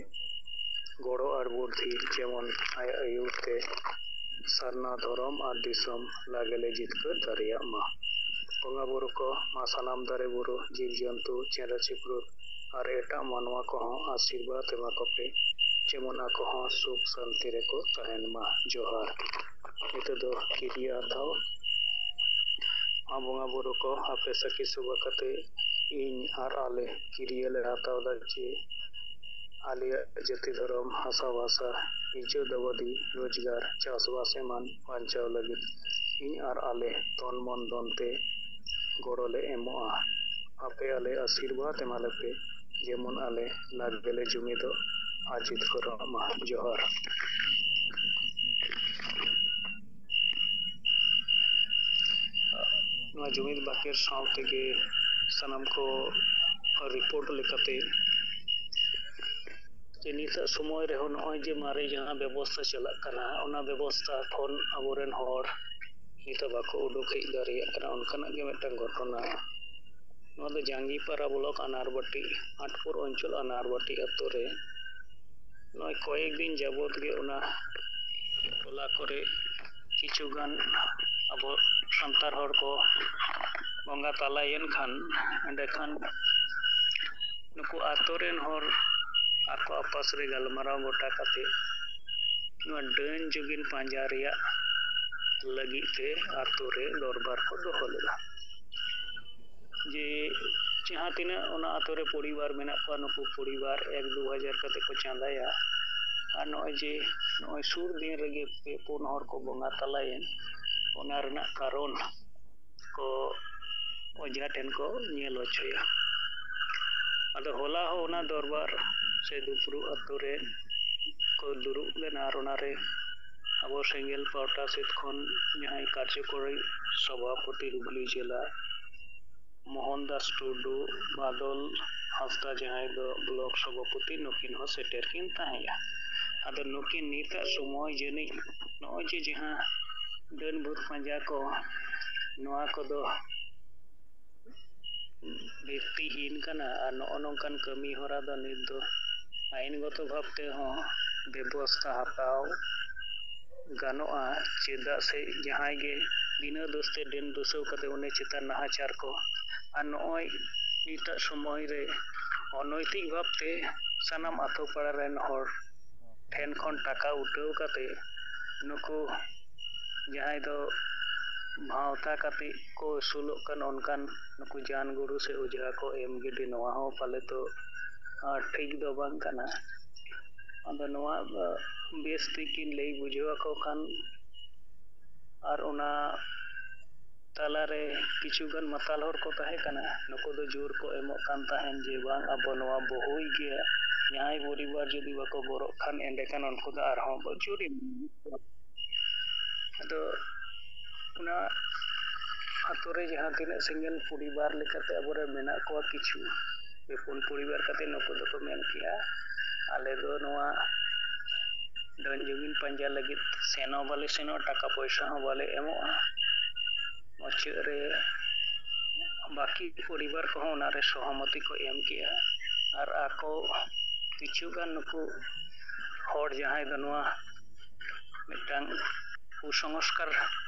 ᱜᱚᱲᱚ ᱟᱨ ᱵᱩᱫᱽᱫᱷᱤ, ᱡᱮᱢᱚᱱ ᱟᱭᱟᱜ ᱟᱹᱭᱩᱨ ᱛᱮ ᱥᱟᱨᱱᱟ ᱫᱷᱚᱨᱚᱢ ᱟᱨ ᱫᱤᱥᱚᱢ ᱞᱟᱜᱮ ᱞᱮ ᱡᱤᱛᱠᱟᱹᱨ ᱫᱟᱲᱮᱭᱟᱜ ᱢᱟ᱾ ᱵᱚᱸᱜᱟ ᱵᱩᱨᱩ ᱠᱚ ᱢᱟ ᱥᱟᱱᱟᱢ ᱫᱟᱨᱮ ᱵᱩᱨᱩ, ᱡᱤᱵᱽ ᱡᱚᱱᱛᱩ, ᱪᱮᱬᱮ ᱪᱤᱯᱨᱩᱫ ᱟᱨ ᱮᱴᱟᱜ ᱢᱟᱱᱣᱟ ᱠᱚᱦᱚᱸ ᱟᱥᱤᱨᱵᱟᱫᱽ ᱮᱢᱟ ᱠᱚᱯᱮ, ᱡᱮᱢᱚᱱ ᱟᱠᱚ ᱦᱚᱸ ᱥᱩᱠ ᱥᱟᱱᱛᱤ ᱨᱮᱠᱚ ᱛᱟᱦᱮᱱ ᱢᱟ᱾ ᱡᱚᱦᱟᱨ᱾ ᱱᱤᱛᱚᱜ ᱫᱚ ᱠᱤᱨᱤᱭᱟᱹ ᱦᱟᱛᱟᱣ᱾ ᱢᱟ ᱵᱚᱸᱜᱟ ᱵᱩᱨᱩ ᱠᱚ, ᱟᱯᱮ ᱥᱟᱹᱠᱷᱤ ᱥᱚᱵᱷᱟ ᱠᱟᱛᱮ ᱤᱧ ᱟᱨ ᱟᱞᱮ ᱠᱤᱨᱤᱭᱟᱹ ᱞᱮ ᱦᱟᱛᱟᱣ ᱫᱟ ᱡᱮ ᱟᱞᱮᱭᱟᱜ ᱡᱟᱹᱛᱤ ᱫᱷᱚᱨᱚᱢ, ᱦᱟᱥᱟ ᱵᱷᱟᱥᱟ, ᱤᱡᱽᱡᱚᱛ ᱟᱵᱟᱫᱤ, ᱨᱳᱡᱽᱜᱟᱨ, ᱪᱟᱥᱵᱟᱥ ᱮᱢᱟᱱ ᱵᱟᱧᱪᱟᱣ ᱞᱟᱹᱜᱤᱫ ᱤᱧ ᱟᱨ ᱟᱞᱮ ᱛᱚᱱ ᱢᱚᱱ ᱫᱷᱚᱱ ᱛᱮ ᱜᱚᱲᱚ ᱞᱮ ᱮᱢᱚᱜᱼᱟ᱾ ᱟᱯᱮ ᱟᱞᱮ ᱟᱥᱤᱨᱵᱟᱫᱽ ᱮᱢᱟ ᱞᱮᱯᱮ, ᱡᱮᱢᱚᱱ ᱟᱞᱮ ᱞᱟᱜᱽ ᱜᱮᱞᱮ ᱡᱩᱢᱤᱫᱚᱜ ᱟᱨ ᱡᱤᱛᱠᱟᱹᱨᱚᱜ ᱢᱟ᱾ ᱡᱚᱦᱟᱨ᱾ ᱱᱚᱣᱟ ᱡᱩᱢᱤᱫ ᱵᱟᱠᱷᱮᱲ ᱥᱟᱶ ᱛᱮᱜᱮ ᱥᱟᱱᱟᱢ ᱠᱚ ᱨᱤᱯᱳᱨᱴ ᱞᱮᱠᱟᱛᱮ ᱡᱮ ᱱᱤᱛᱟᱜ ᱥᱚᱢᱚᱭ ᱨᱮᱦᱚᱸ ᱱᱚᱜᱼᱚᱭ ᱡᱮ ᱢᱟᱨᱮ ᱡᱟᱦᱟᱸ ᱵᱮᱵᱚᱥᱛᱷᱟ ᱪᱟᱞᱟᱜ ᱠᱟᱱᱟ, ᱚᱱᱟ ᱵᱮᱵᱚᱥᱛᱷᱟ ᱠᱷᱚᱱ ᱟᱵᱚᱨᱮᱱ ᱦᱚᱲ ᱱᱤᱛᱚᱜ ᱵᱟᱠᱚ ᱩᱰᱩᱠ ᱦᱮᱡ ᱫᱟᱲᱮᱭᱟᱜ ᱠᱟᱱᱟ, ᱚᱱᱠᱟᱱᱟᱜ ᱜᱮ ᱢᱤᱫᱴᱟᱝ ᱜᱷᱚᱴᱚᱱᱟ᱾ ᱱᱚᱣᱟ ᱫᱚ ᱡᱟᱸᱜᱤᱯᱟᱨᱟ ᱵᱞᱚᱠ ᱟᱱᱟᱨᱵᱟᱴᱤ, ᱟᱴᱯᱩᱨ ᱚᱧᱪᱚᱞ ᱟᱱᱟᱨᱵᱟᱴᱤ ᱟᱛᱳ ᱨᱮ ᱱᱚᱜᱼᱚᱭ ᱠᱚᱭᱮᱠ ᱫᱤᱱ ᱡᱟᱵᱚᱛ ᱜᱮ ᱚᱱᱟ ᱴᱚᱞᱟ ᱠᱚᱨᱮ ᱠᱤᱪᱷᱩ ᱜᱟᱱ ᱟᱵᱚ ᱥᱟᱱᱛᱟᱲ ᱦᱚᱲ ᱠᱚ ᱵᱚᱸᱜᱟ ᱛᱟᱞᱟᱭᱮᱱ ᱠᱷᱟᱱ, ᱮᱸᱰᱮᱠᱷᱟᱱ ᱱᱩᱠᱩ ᱟᱛᱳ ᱨᱮᱱ ᱦᱚᱲ ᱟᱠᱚ ᱟᱯᱟᱥ ᱨᱮ ᱜᱟᱞᱢᱟᱨᱟᱣ ᱜᱚᱴᱟ ᱠᱟᱛᱮ ᱱᱚᱣᱟ ᱰᱟᱹᱱ ᱡᱩᱜᱤᱱ ᱯᱟᱸᱡᱟ ᱨᱮᱭᱟᱜ ᱞᱟᱹᱜᱤᱫ ᱛᱮ ᱟᱛᱳ ᱨᱮ ᱫᱚᱨᱵᱟᱨ ᱠᱚ ᱫᱚᱦᱚ ᱞᱮᱫᱟ᱾ ᱡᱮ ᱡᱟᱦᱟᱸ ᱛᱤᱱᱟᱹᱜ ᱚᱱᱟ ᱟᱛᱳ ᱨᱮ ᱯᱚᱨᱤᱵᱟᱨ ᱢᱮᱱᱟᱜ ᱠᱚᱣᱟ, ᱱᱩᱠᱩ ᱯᱚᱨᱤᱵᱟᱨ ᱮᱠ ᱫᱩ ᱦᱟᱡᱟᱨ ᱠᱟᱛᱮ ᱠᱚ ᱪᱟᱸᱫᱟᱭᱟ᱾ ᱟᱨ ᱱᱚᱜᱼᱚᱭ ᱡᱮ ᱱᱚᱜᱼᱚᱭ ᱥᱩᱨ ᱫᱤᱱ ᱨᱮᱜᱮ ᱯᱮ ᱯᱩᱱ ᱦᱚᱲ ᱠᱚ ᱵᱚᱸᱜᱟ ᱛᱟᱞᱟᱭᱮᱱ, ᱚᱱᱟ ᱨᱮᱱᱟᱜ ᱠᱟᱨᱚᱱ ᱠᱚ ᱚᱡᱷᱟ ᱴᱷᱮᱱ ᱠᱚ ᱧᱮᱞ ᱦᱚᱪᱚᱭᱟ᱾ ᱟᱫᱚ ᱦᱚᱞᱟ ᱦᱚᱸ ᱚᱱᱟ ᱫᱚᱨᱵᱟᱨ ᱥᱮ ᱫᱩᱯᱲᱩᱵ ᱟᱛᱳ ᱨᱮ ᱠᱚ ᱫᱩᱲᱩᱵ ᱞᱮᱱᱟ ᱟᱨ ᱚᱱᱟᱨᱮ ᱟᱵᱚ ᱥᱮᱸᱜᱮᱞ ᱯᱟᱦᱴᱟ ᱥᱮᱫ ᱠᱷᱚᱱ ᱡᱟᱦᱟᱸᱭ ᱠᱟᱨᱡᱚᱠᱚᱨᱤ ᱥᱚᱵᱷᱟᱯᱚᱛᱤ ᱦᱩᱜᱽᱞᱤ ᱡᱮᱞᱟ ᱢᱳᱦᱚᱱ ᱫᱟᱥ ᱴᱩᱰᱩ, ᱵᱟᱫᱚᱞ ᱦᱟᱸᱥᱫᱟ ᱡᱟᱦᱟᱸᱭ ᱫᱚ ᱵᱞᱚᱠ ᱥᱚᱵᱷᱟᱯᱚᱛᱤ, ᱱᱩᱠᱤᱱ ᱦᱚᱸ ᱥᱮᱴᱮᱨ ᱠᱤᱱ ᱛᱟᱦᱮᱸᱭᱟ᱾ ᱟᱫᱚ ᱱᱩᱠᱤᱱ ᱱᱤᱛᱟᱜ ᱥᱚᱢᱚᱭ ᱡᱟᱹᱱᱤᱡ ᱱᱚᱜᱼᱚᱭ ᱡᱮ ᱡᱟᱦᱟᱸ ᱰᱟᱹᱱ ᱵᱷᱩᱛ ᱯᱟᱸᱡᱟ ᱠᱚ, ᱱᱚᱣᱟ ᱠᱚᱫᱚ ᱵᱷᱤᱛᱛᱤᱦᱤᱱ ᱠᱟᱱᱟ ᱟᱨ ᱱᱚᱜᱼᱚ ᱱᱚᱝᱠᱟᱱ ᱠᱟᱹᱢᱤ ᱦᱚᱨᱟ ᱫᱚ ᱱᱤᱛ ᱫᱚ ᱟᱭᱤᱱᱜᱚᱛᱚ ᱵᱷᱟᱵ ᱛᱮᱦᱚᱸ ᱵᱮᱵᱚᱥᱛᱷᱟ ᱦᱟᱛᱟᱣ ᱜᱟᱱᱚᱜᱼᱟ᱾ ᱪᱮᱫᱟᱜ ᱥᱮ ᱡᱟᱦᱟᱸᱭ ᱜᱮ ᱵᱤᱱᱟᱹ ᱫᱳᱥ ᱛᱮ ᱰᱟᱹᱱ ᱫᱩᱥᱟᱹᱣ ᱠᱟᱛᱮ ᱩᱱᱤ ᱪᱮᱛᱟᱱ ᱱᱟᱦᱟᱪᱟᱨ ᱠᱚ, ᱟᱨ ᱱᱚᱜᱼᱚᱭ ᱱᱤᱛᱟᱜ ᱥᱚᱢᱚᱭ ᱨᱮ ᱚᱱᱚᱭᱛᱤᱠ ᱵᱷᱟᱵ ᱛᱮ ᱥᱟᱱᱟᱢ ᱟᱛᱳ ᱯᱟᱲᱟ ᱨᱮᱱ ᱦᱚᱲ ᱴᱷᱮᱱ ᱠᱷᱚᱱ ᱴᱟᱠᱟ ᱩᱴᱷᱟᱹᱣ ᱠᱟᱛᱮ ᱱᱩᱠᱩ ᱡᱟᱦᱟᱸᱭ ᱫᱚ ᱵᱷᱟᱶᱛᱟ ᱠᱟᱛᱮ ᱠᱚ ᱟᱹᱥᱩᱞᱚᱜ ᱠᱟᱱ ᱚᱱᱠᱟᱱ ᱱᱩᱠᱩ ᱡᱟᱱ ᱜᱩᱨᱩ ᱥᱮ ᱚᱡᱷᱟ ᱠᱚ ᱮᱢ ᱜᱤᱰᱤ, ᱱᱚᱣᱟ ᱦᱚᱸ ᱯᱟᱞᱮ ᱫᱚ, ᱟᱨ, ᱴᱷᱤᱠ ᱫᱚ ᱵᱟᱝ ᱠᱟᱱᱟ᱾ ᱟᱫᱚ ᱱᱚᱣᱟ ᱫᱚ ᱵᱮᱥ ᱴᱷᱤᱠ ᱠᱤᱱ ᱞᱟᱹᱭ ᱵᱩᱡᱷᱟᱹᱣ ᱟᱠᱚ ᱠᱷᱟᱱ, ᱟᱨ ᱚᱱᱟ ᱛᱟᱞᱟᱨᱮ ᱠᱤᱪᱷᱩ ᱜᱟᱱ ᱢᱟᱛᱟᱞ ᱦᱚᱲ ᱠᱚ ᱛᱟᱦᱮᱸ ᱠᱟᱱᱟ, ᱱᱩᱠᱩ ᱫᱚ ᱡᱳᱨ ᱠᱚ ᱮᱢᱚᱜ ᱠᱟᱱ ᱛᱟᱦᱮᱸᱱ ᱡᱮ ᱵᱟᱝ, ᱟᱵᱚ ᱱᱚᱣᱟ ᱵᱚ ᱦᱩᱭ ᱜᱮᱭᱟ, ᱡᱟᱦᱟᱸᱭ ᱯᱚᱨᱤᱵᱟᱨ ᱡᱩᱫᱤ ᱵᱟᱠᱚ ᱜᱚᱲᱚᱜ ᱠᱷᱟᱱ ᱮᱸᱰᱮᱠᱷᱟᱱ ᱩᱱᱠᱩ ᱫᱚ ᱟᱨᱦᱚᱸ ᱵᱚ ᱡᱩᱨᱤᱢᱟᱱᱟ᱾ ᱟᱫᱚ ᱚᱱᱟ ᱟᱛᱳ ᱨᱮ ᱡᱟᱦᱟᱸ ᱛᱤᱱᱟᱹᱜ ᱥᱮᱸᱜᱮᱞ ᱯᱚᱨᱤᱵᱟᱨ ᱞᱮᱠᱟᱛᱮ ᱟᱵᱚᱨᱮᱱ ᱢᱮᱱᱟᱜ ᱠᱚᱣᱟ, ᱠᱤᱪᱷᱩ ᱯᱮ ᱯᱩᱱ ᱯᱚᱨᱤᱵᱟᱨ ᱠᱟᱛᱮ ᱱᱩᱠᱩ ᱫᱚᱠᱚ ᱢᱮᱱ ᱠᱮᱜᱼᱟ, ᱟᱞᱮ ᱫᱚ ᱱᱚᱣᱟ ᱰᱟᱹᱱ ᱡᱩᱜᱤᱱ ᱯᱟᱸᱡᱟ ᱞᱟᱹᱜᱤᱫ ᱥᱮᱱ ᱦᱚᱸ ᱵᱟᱞᱮ ᱥᱮᱱᱚᱜᱼᱟ, ᱴᱟᱠᱟ ᱯᱚᱭᱥᱟ ᱦᱚᱸ ᱵᱟᱞᱮ ᱮᱢᱚᱜᱼᱟ᱾ ᱢᱩᱪᱟᱹᱫ ᱨᱮ ᱵᱟᱹᱠᱤ ᱯᱚᱨᱤᱵᱟᱨ ᱠᱚᱦᱚᱸ ᱚᱱᱟᱨᱮ ᱥᱚᱦᱚᱢᱚᱛᱤ ᱠᱚ ᱮᱢ ᱠᱮᱜᱼᱟ᱾ ᱟᱨ ᱟᱠᱚ ᱠᱤᱪᱷᱩ ᱜᱟᱱ ᱱᱩᱠᱩ ᱦᱚᱲ ᱡᱟᱦᱟᱸᱭ ᱫᱚ ᱱᱚᱣᱟ ᱢᱤᱫᱴᱟᱝ ᱠᱩᱥᱚᱝᱥᱠᱟᱨ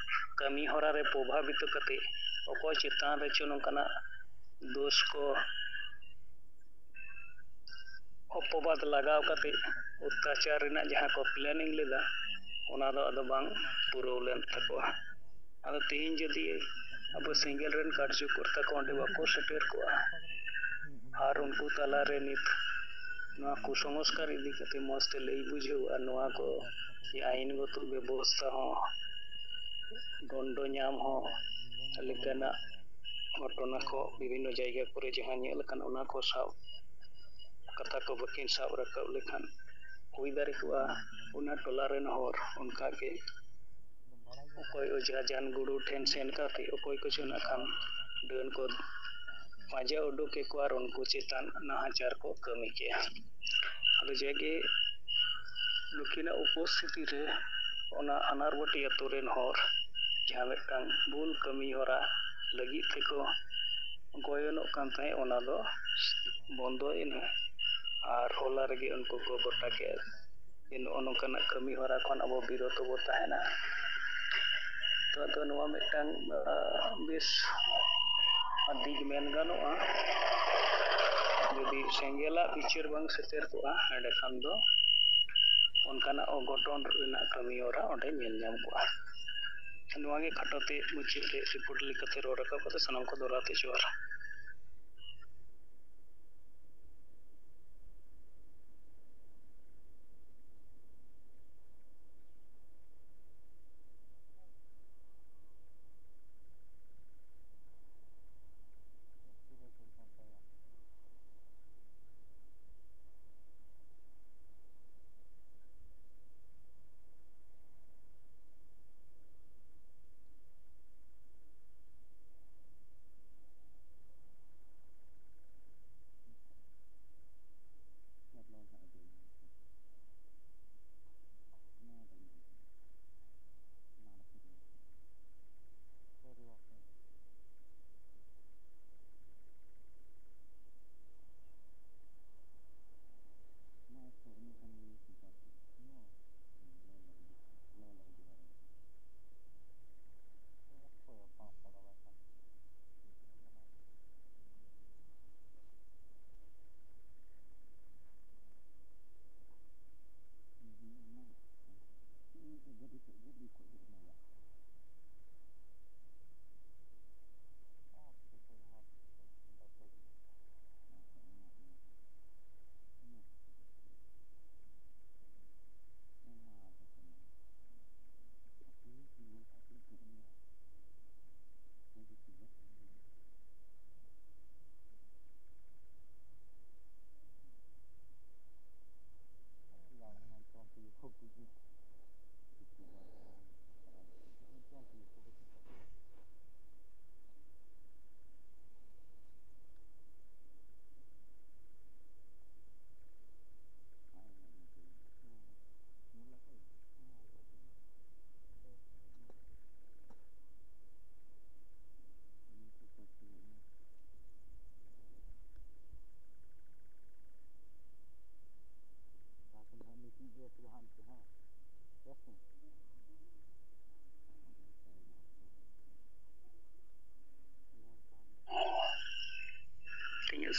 ᱠᱟᱹᱢᱤ ᱦᱚᱨᱟ ᱨᱮ ᱯᱨᱚᱵᱷᱟᱵᱤᱛᱚ ᱠᱟᱛᱮ ᱚᱠᱚᱭ ᱪᱮᱛᱟᱱ ᱨᱮ ᱪᱚ ᱱᱚᱝᱠᱟᱱᱟᱜ ᱫᱳᱥ ᱠᱚ, ᱚᱯᱚᱵᱟᱫ ᱞᱟᱜᱟᱣ ᱠᱟᱛᱮ ᱚᱛᱛᱟᱪᱟᱨ ᱨᱮᱱᱟᱜ ᱡᱟᱦᱟᱸ ᱠᱚ ᱯᱞᱮᱱᱤᱝ ᱞᱮᱫᱟ, ᱚᱱᱟ ᱫᱚ ᱟᱫᱚ ᱵᱟᱝ ᱯᱩᱨᱟᱹᱣ ᱞᱮᱱ ᱛᱟᱠᱚᱣᱟ᱾ ᱟᱫᱚ ᱛᱮᱦᱮᱧ ᱡᱩᱫᱤ ᱟᱵᱚ ᱥᱮᱸᱜᱮᱞ ᱨᱮᱱ ᱠᱟᱨᱡᱚᱠᱚᱨᱛᱟ ᱠᱚ ᱚᱸᱰᱮ ᱵᱟᱠᱚ ᱥᱮᱴᱮᱨ ᱠᱚᱜᱼᱟ, ᱟᱨ ᱩᱱᱠᱩ ᱛᱟᱞᱟᱨᱮ ᱱᱤᱛ ᱱᱚᱣᱟ ᱠᱩᱥᱚᱝᱥᱠᱟᱨ ᱤᱫᱤ ᱠᱟᱛᱮ ᱢᱚᱡᱽ ᱛᱮ ᱞᱟᱹᱭ ᱵᱩᱡᱷᱟᱹᱣ ᱟᱨ ᱱᱚᱣᱟ ᱠᱚ ᱡᱮ ᱟᱭᱤᱱᱜᱚᱛᱚ ᱵᱮᱵᱚᱥᱛᱷᱟ ᱦᱚᱸ, ᱫᱚᱱᱰᱚ ᱧᱟᱢ ᱦᱚᱸ, ᱞᱮᱠᱟᱱᱟᱜ ᱜᱷᱚᱴᱚᱱᱟ ᱠᱚ ᱵᱤᱵᱷᱤᱱᱱᱚ ᱡᱟᱭᱜᱟ ᱠᱚᱨᱮ ᱡᱟᱦᱟᱸ ᱧᱮᱞ ᱟᱠᱟᱱ, ᱚᱱᱟ ᱠᱚ ᱥᱟᱵ ᱠᱟᱛᱷᱟ ᱠᱚ ᱵᱟᱹᱠᱤᱱ ᱥᱟᱵ ᱨᱟᱠᱟᱵ ᱞᱮᱠᱷᱟᱱ, ᱦᱩᱭ ᱫᱟᱲᱮ ᱠᱚᱜᱼᱟ ᱚᱱᱟ ᱴᱚᱞᱟ ᱨᱮᱱ ᱦᱚᱲ ᱚᱱᱠᱟ ᱜᱮ ᱚᱠᱚᱭ ᱚᱡᱷᱟ ᱡᱟᱱ ᱜᱩᱨᱩ ᱴᱷᱮᱱ ᱥᱮᱱ ᱠᱟᱛᱮ ᱚᱠᱚᱭ ᱠᱚᱪᱚ ᱱᱟᱜ ᱠᱷᱟᱱ ᱰᱟᱹᱱ ᱠᱚ ᱯᱟᱸᱡᱟ ᱩᱰᱩᱠ ᱠᱮᱠᱚᱣᱟ ᱟᱨ ᱩᱱᱠᱩ ᱪᱮᱛᱟᱱ ᱱᱟᱦᱟᱪᱟᱨ ᱠᱚ ᱠᱟᱹᱢᱤ ᱠᱮᱜᱼᱟ᱾ ᱟᱫᱚ ᱡᱟᱜᱮ ᱱᱩᱠᱤᱱᱟᱜ ᱩᱯᱚᱥᱛᱷᱤᱛᱤ ᱨᱮ ᱚᱱᱟ ᱟᱱᱟᱨᱵᱟᱹᱴᱤ ᱟᱛᱳ ᱨᱮᱱ ᱦᱚᱲ ᱡᱟᱦᱟᱸ ᱢᱤᱫᱴᱟᱝ ᱵᱷᱩᱞ ᱠᱟᱹᱢᱤ ᱦᱚᱨᱟ ᱞᱟᱹᱜᱤᱫ ᱛᱮᱠᱚ ᱜᱚᱭᱚᱱᱚᱜ ᱠᱟᱱ ᱛᱟᱦᱮᱸᱫ, ᱚᱱᱟ ᱫᱚ ᱵᱚᱱᱫᱚᱭᱮᱱᱟ᱾ ᱟᱨ ᱦᱚᱞᱟ ᱨᱮᱜᱮ ᱩᱱᱠᱩ ᱠᱚ ᱜᱚᱴᱟ ᱠᱮᱫ ᱡᱮ ᱱᱚᱜᱼᱚ ᱱᱚᱝᱠᱟᱱᱟᱜ ᱠᱟᱹᱢᱤ ᱦᱚᱨᱟ ᱠᱷᱚᱱ ᱟᱵᱚ ᱵᱤᱨᱚᱛ ᱵᱚ ᱛᱟᱦᱮᱱᱟ᱾ ᱛᱚ ᱟᱫᱚ ᱱᱚᱣᱟ ᱢᱤᱫᱴᱟᱝ, ᱟᱸ, ᱵᱮᱥ ᱫᱤᱠ ᱢᱮᱱ ᱜᱟᱱᱚᱜᱼᱟ᱾ ᱡᱩᱫᱤ ᱥᱮᱸᱜᱮᱞᱟᱜ ᱵᱤᱪᱟᱹᱨ ᱵᱟᱝ ᱥᱮᱴᱮᱨ ᱠᱚᱜᱼᱟ, ᱮᱸᱰᱮᱠᱷᱟᱱ ᱫᱚ ᱚᱱᱠᱟᱱᱟᱜ ᱚᱜᱷᱚᱴᱚᱱ ᱨᱮᱱᱟᱜ ᱠᱟᱹᱢᱤ ᱦᱚᱨᱟ ᱚᱸᱰᱮ ᱧᱮᱞ ᱧᱟᱢ ᱠᱚᱜᱼᱟ᱾ ᱱᱚᱣᱟ ᱜᱮ ᱠᱷᱟᱴᱚ ᱛᱮ ᱢᱩᱪᱟᱹᱫ ᱨᱮ ᱨᱤᱯᱳᱨᱴ ᱞᱮᱠᱟᱛᱮ ᱨᱚᱲ ᱨᱟᱠᱟᱵ ᱠᱟᱛᱮ ᱥᱟᱱᱟᱢ ᱠᱚ ᱫᱚᱦᱲᱟ ᱛᱮ ᱡᱚᱦᱟᱨ᱾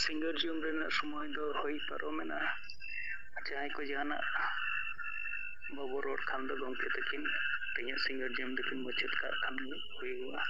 ᱥᱤᱸᱜᱟᱹᱨ ᱡᱚᱢ ᱨᱮᱱᱟᱜ ᱥᱚᱢᱚᱭ ᱫᱚ ᱦᱩᱭ ᱯᱟᱨᱚᱢᱮᱱᱟ᱾ ᱡᱟᱦᱟᱸᱭ ᱠᱚ ᱡᱟᱦᱟᱱᱟᱜ ᱵᱟᱵᱚ ᱨᱚᱲ ᱠᱷᱟᱱ ᱫᱚ ᱜᱚᱢᱠᱮ ᱛᱟᱹᱠᱤᱱ ᱛᱮᱦᱮᱧᱟᱜ ᱥᱤᱸᱜᱟᱹᱨ ᱡᱚᱢ ᱫᱚᱠᱤᱱ ᱢᱩᱪᱟᱹᱫ ᱠᱟᱜ ᱠᱷᱟᱱ ᱜᱮ ᱦᱩᱭᱩᱜᱼᱟ᱾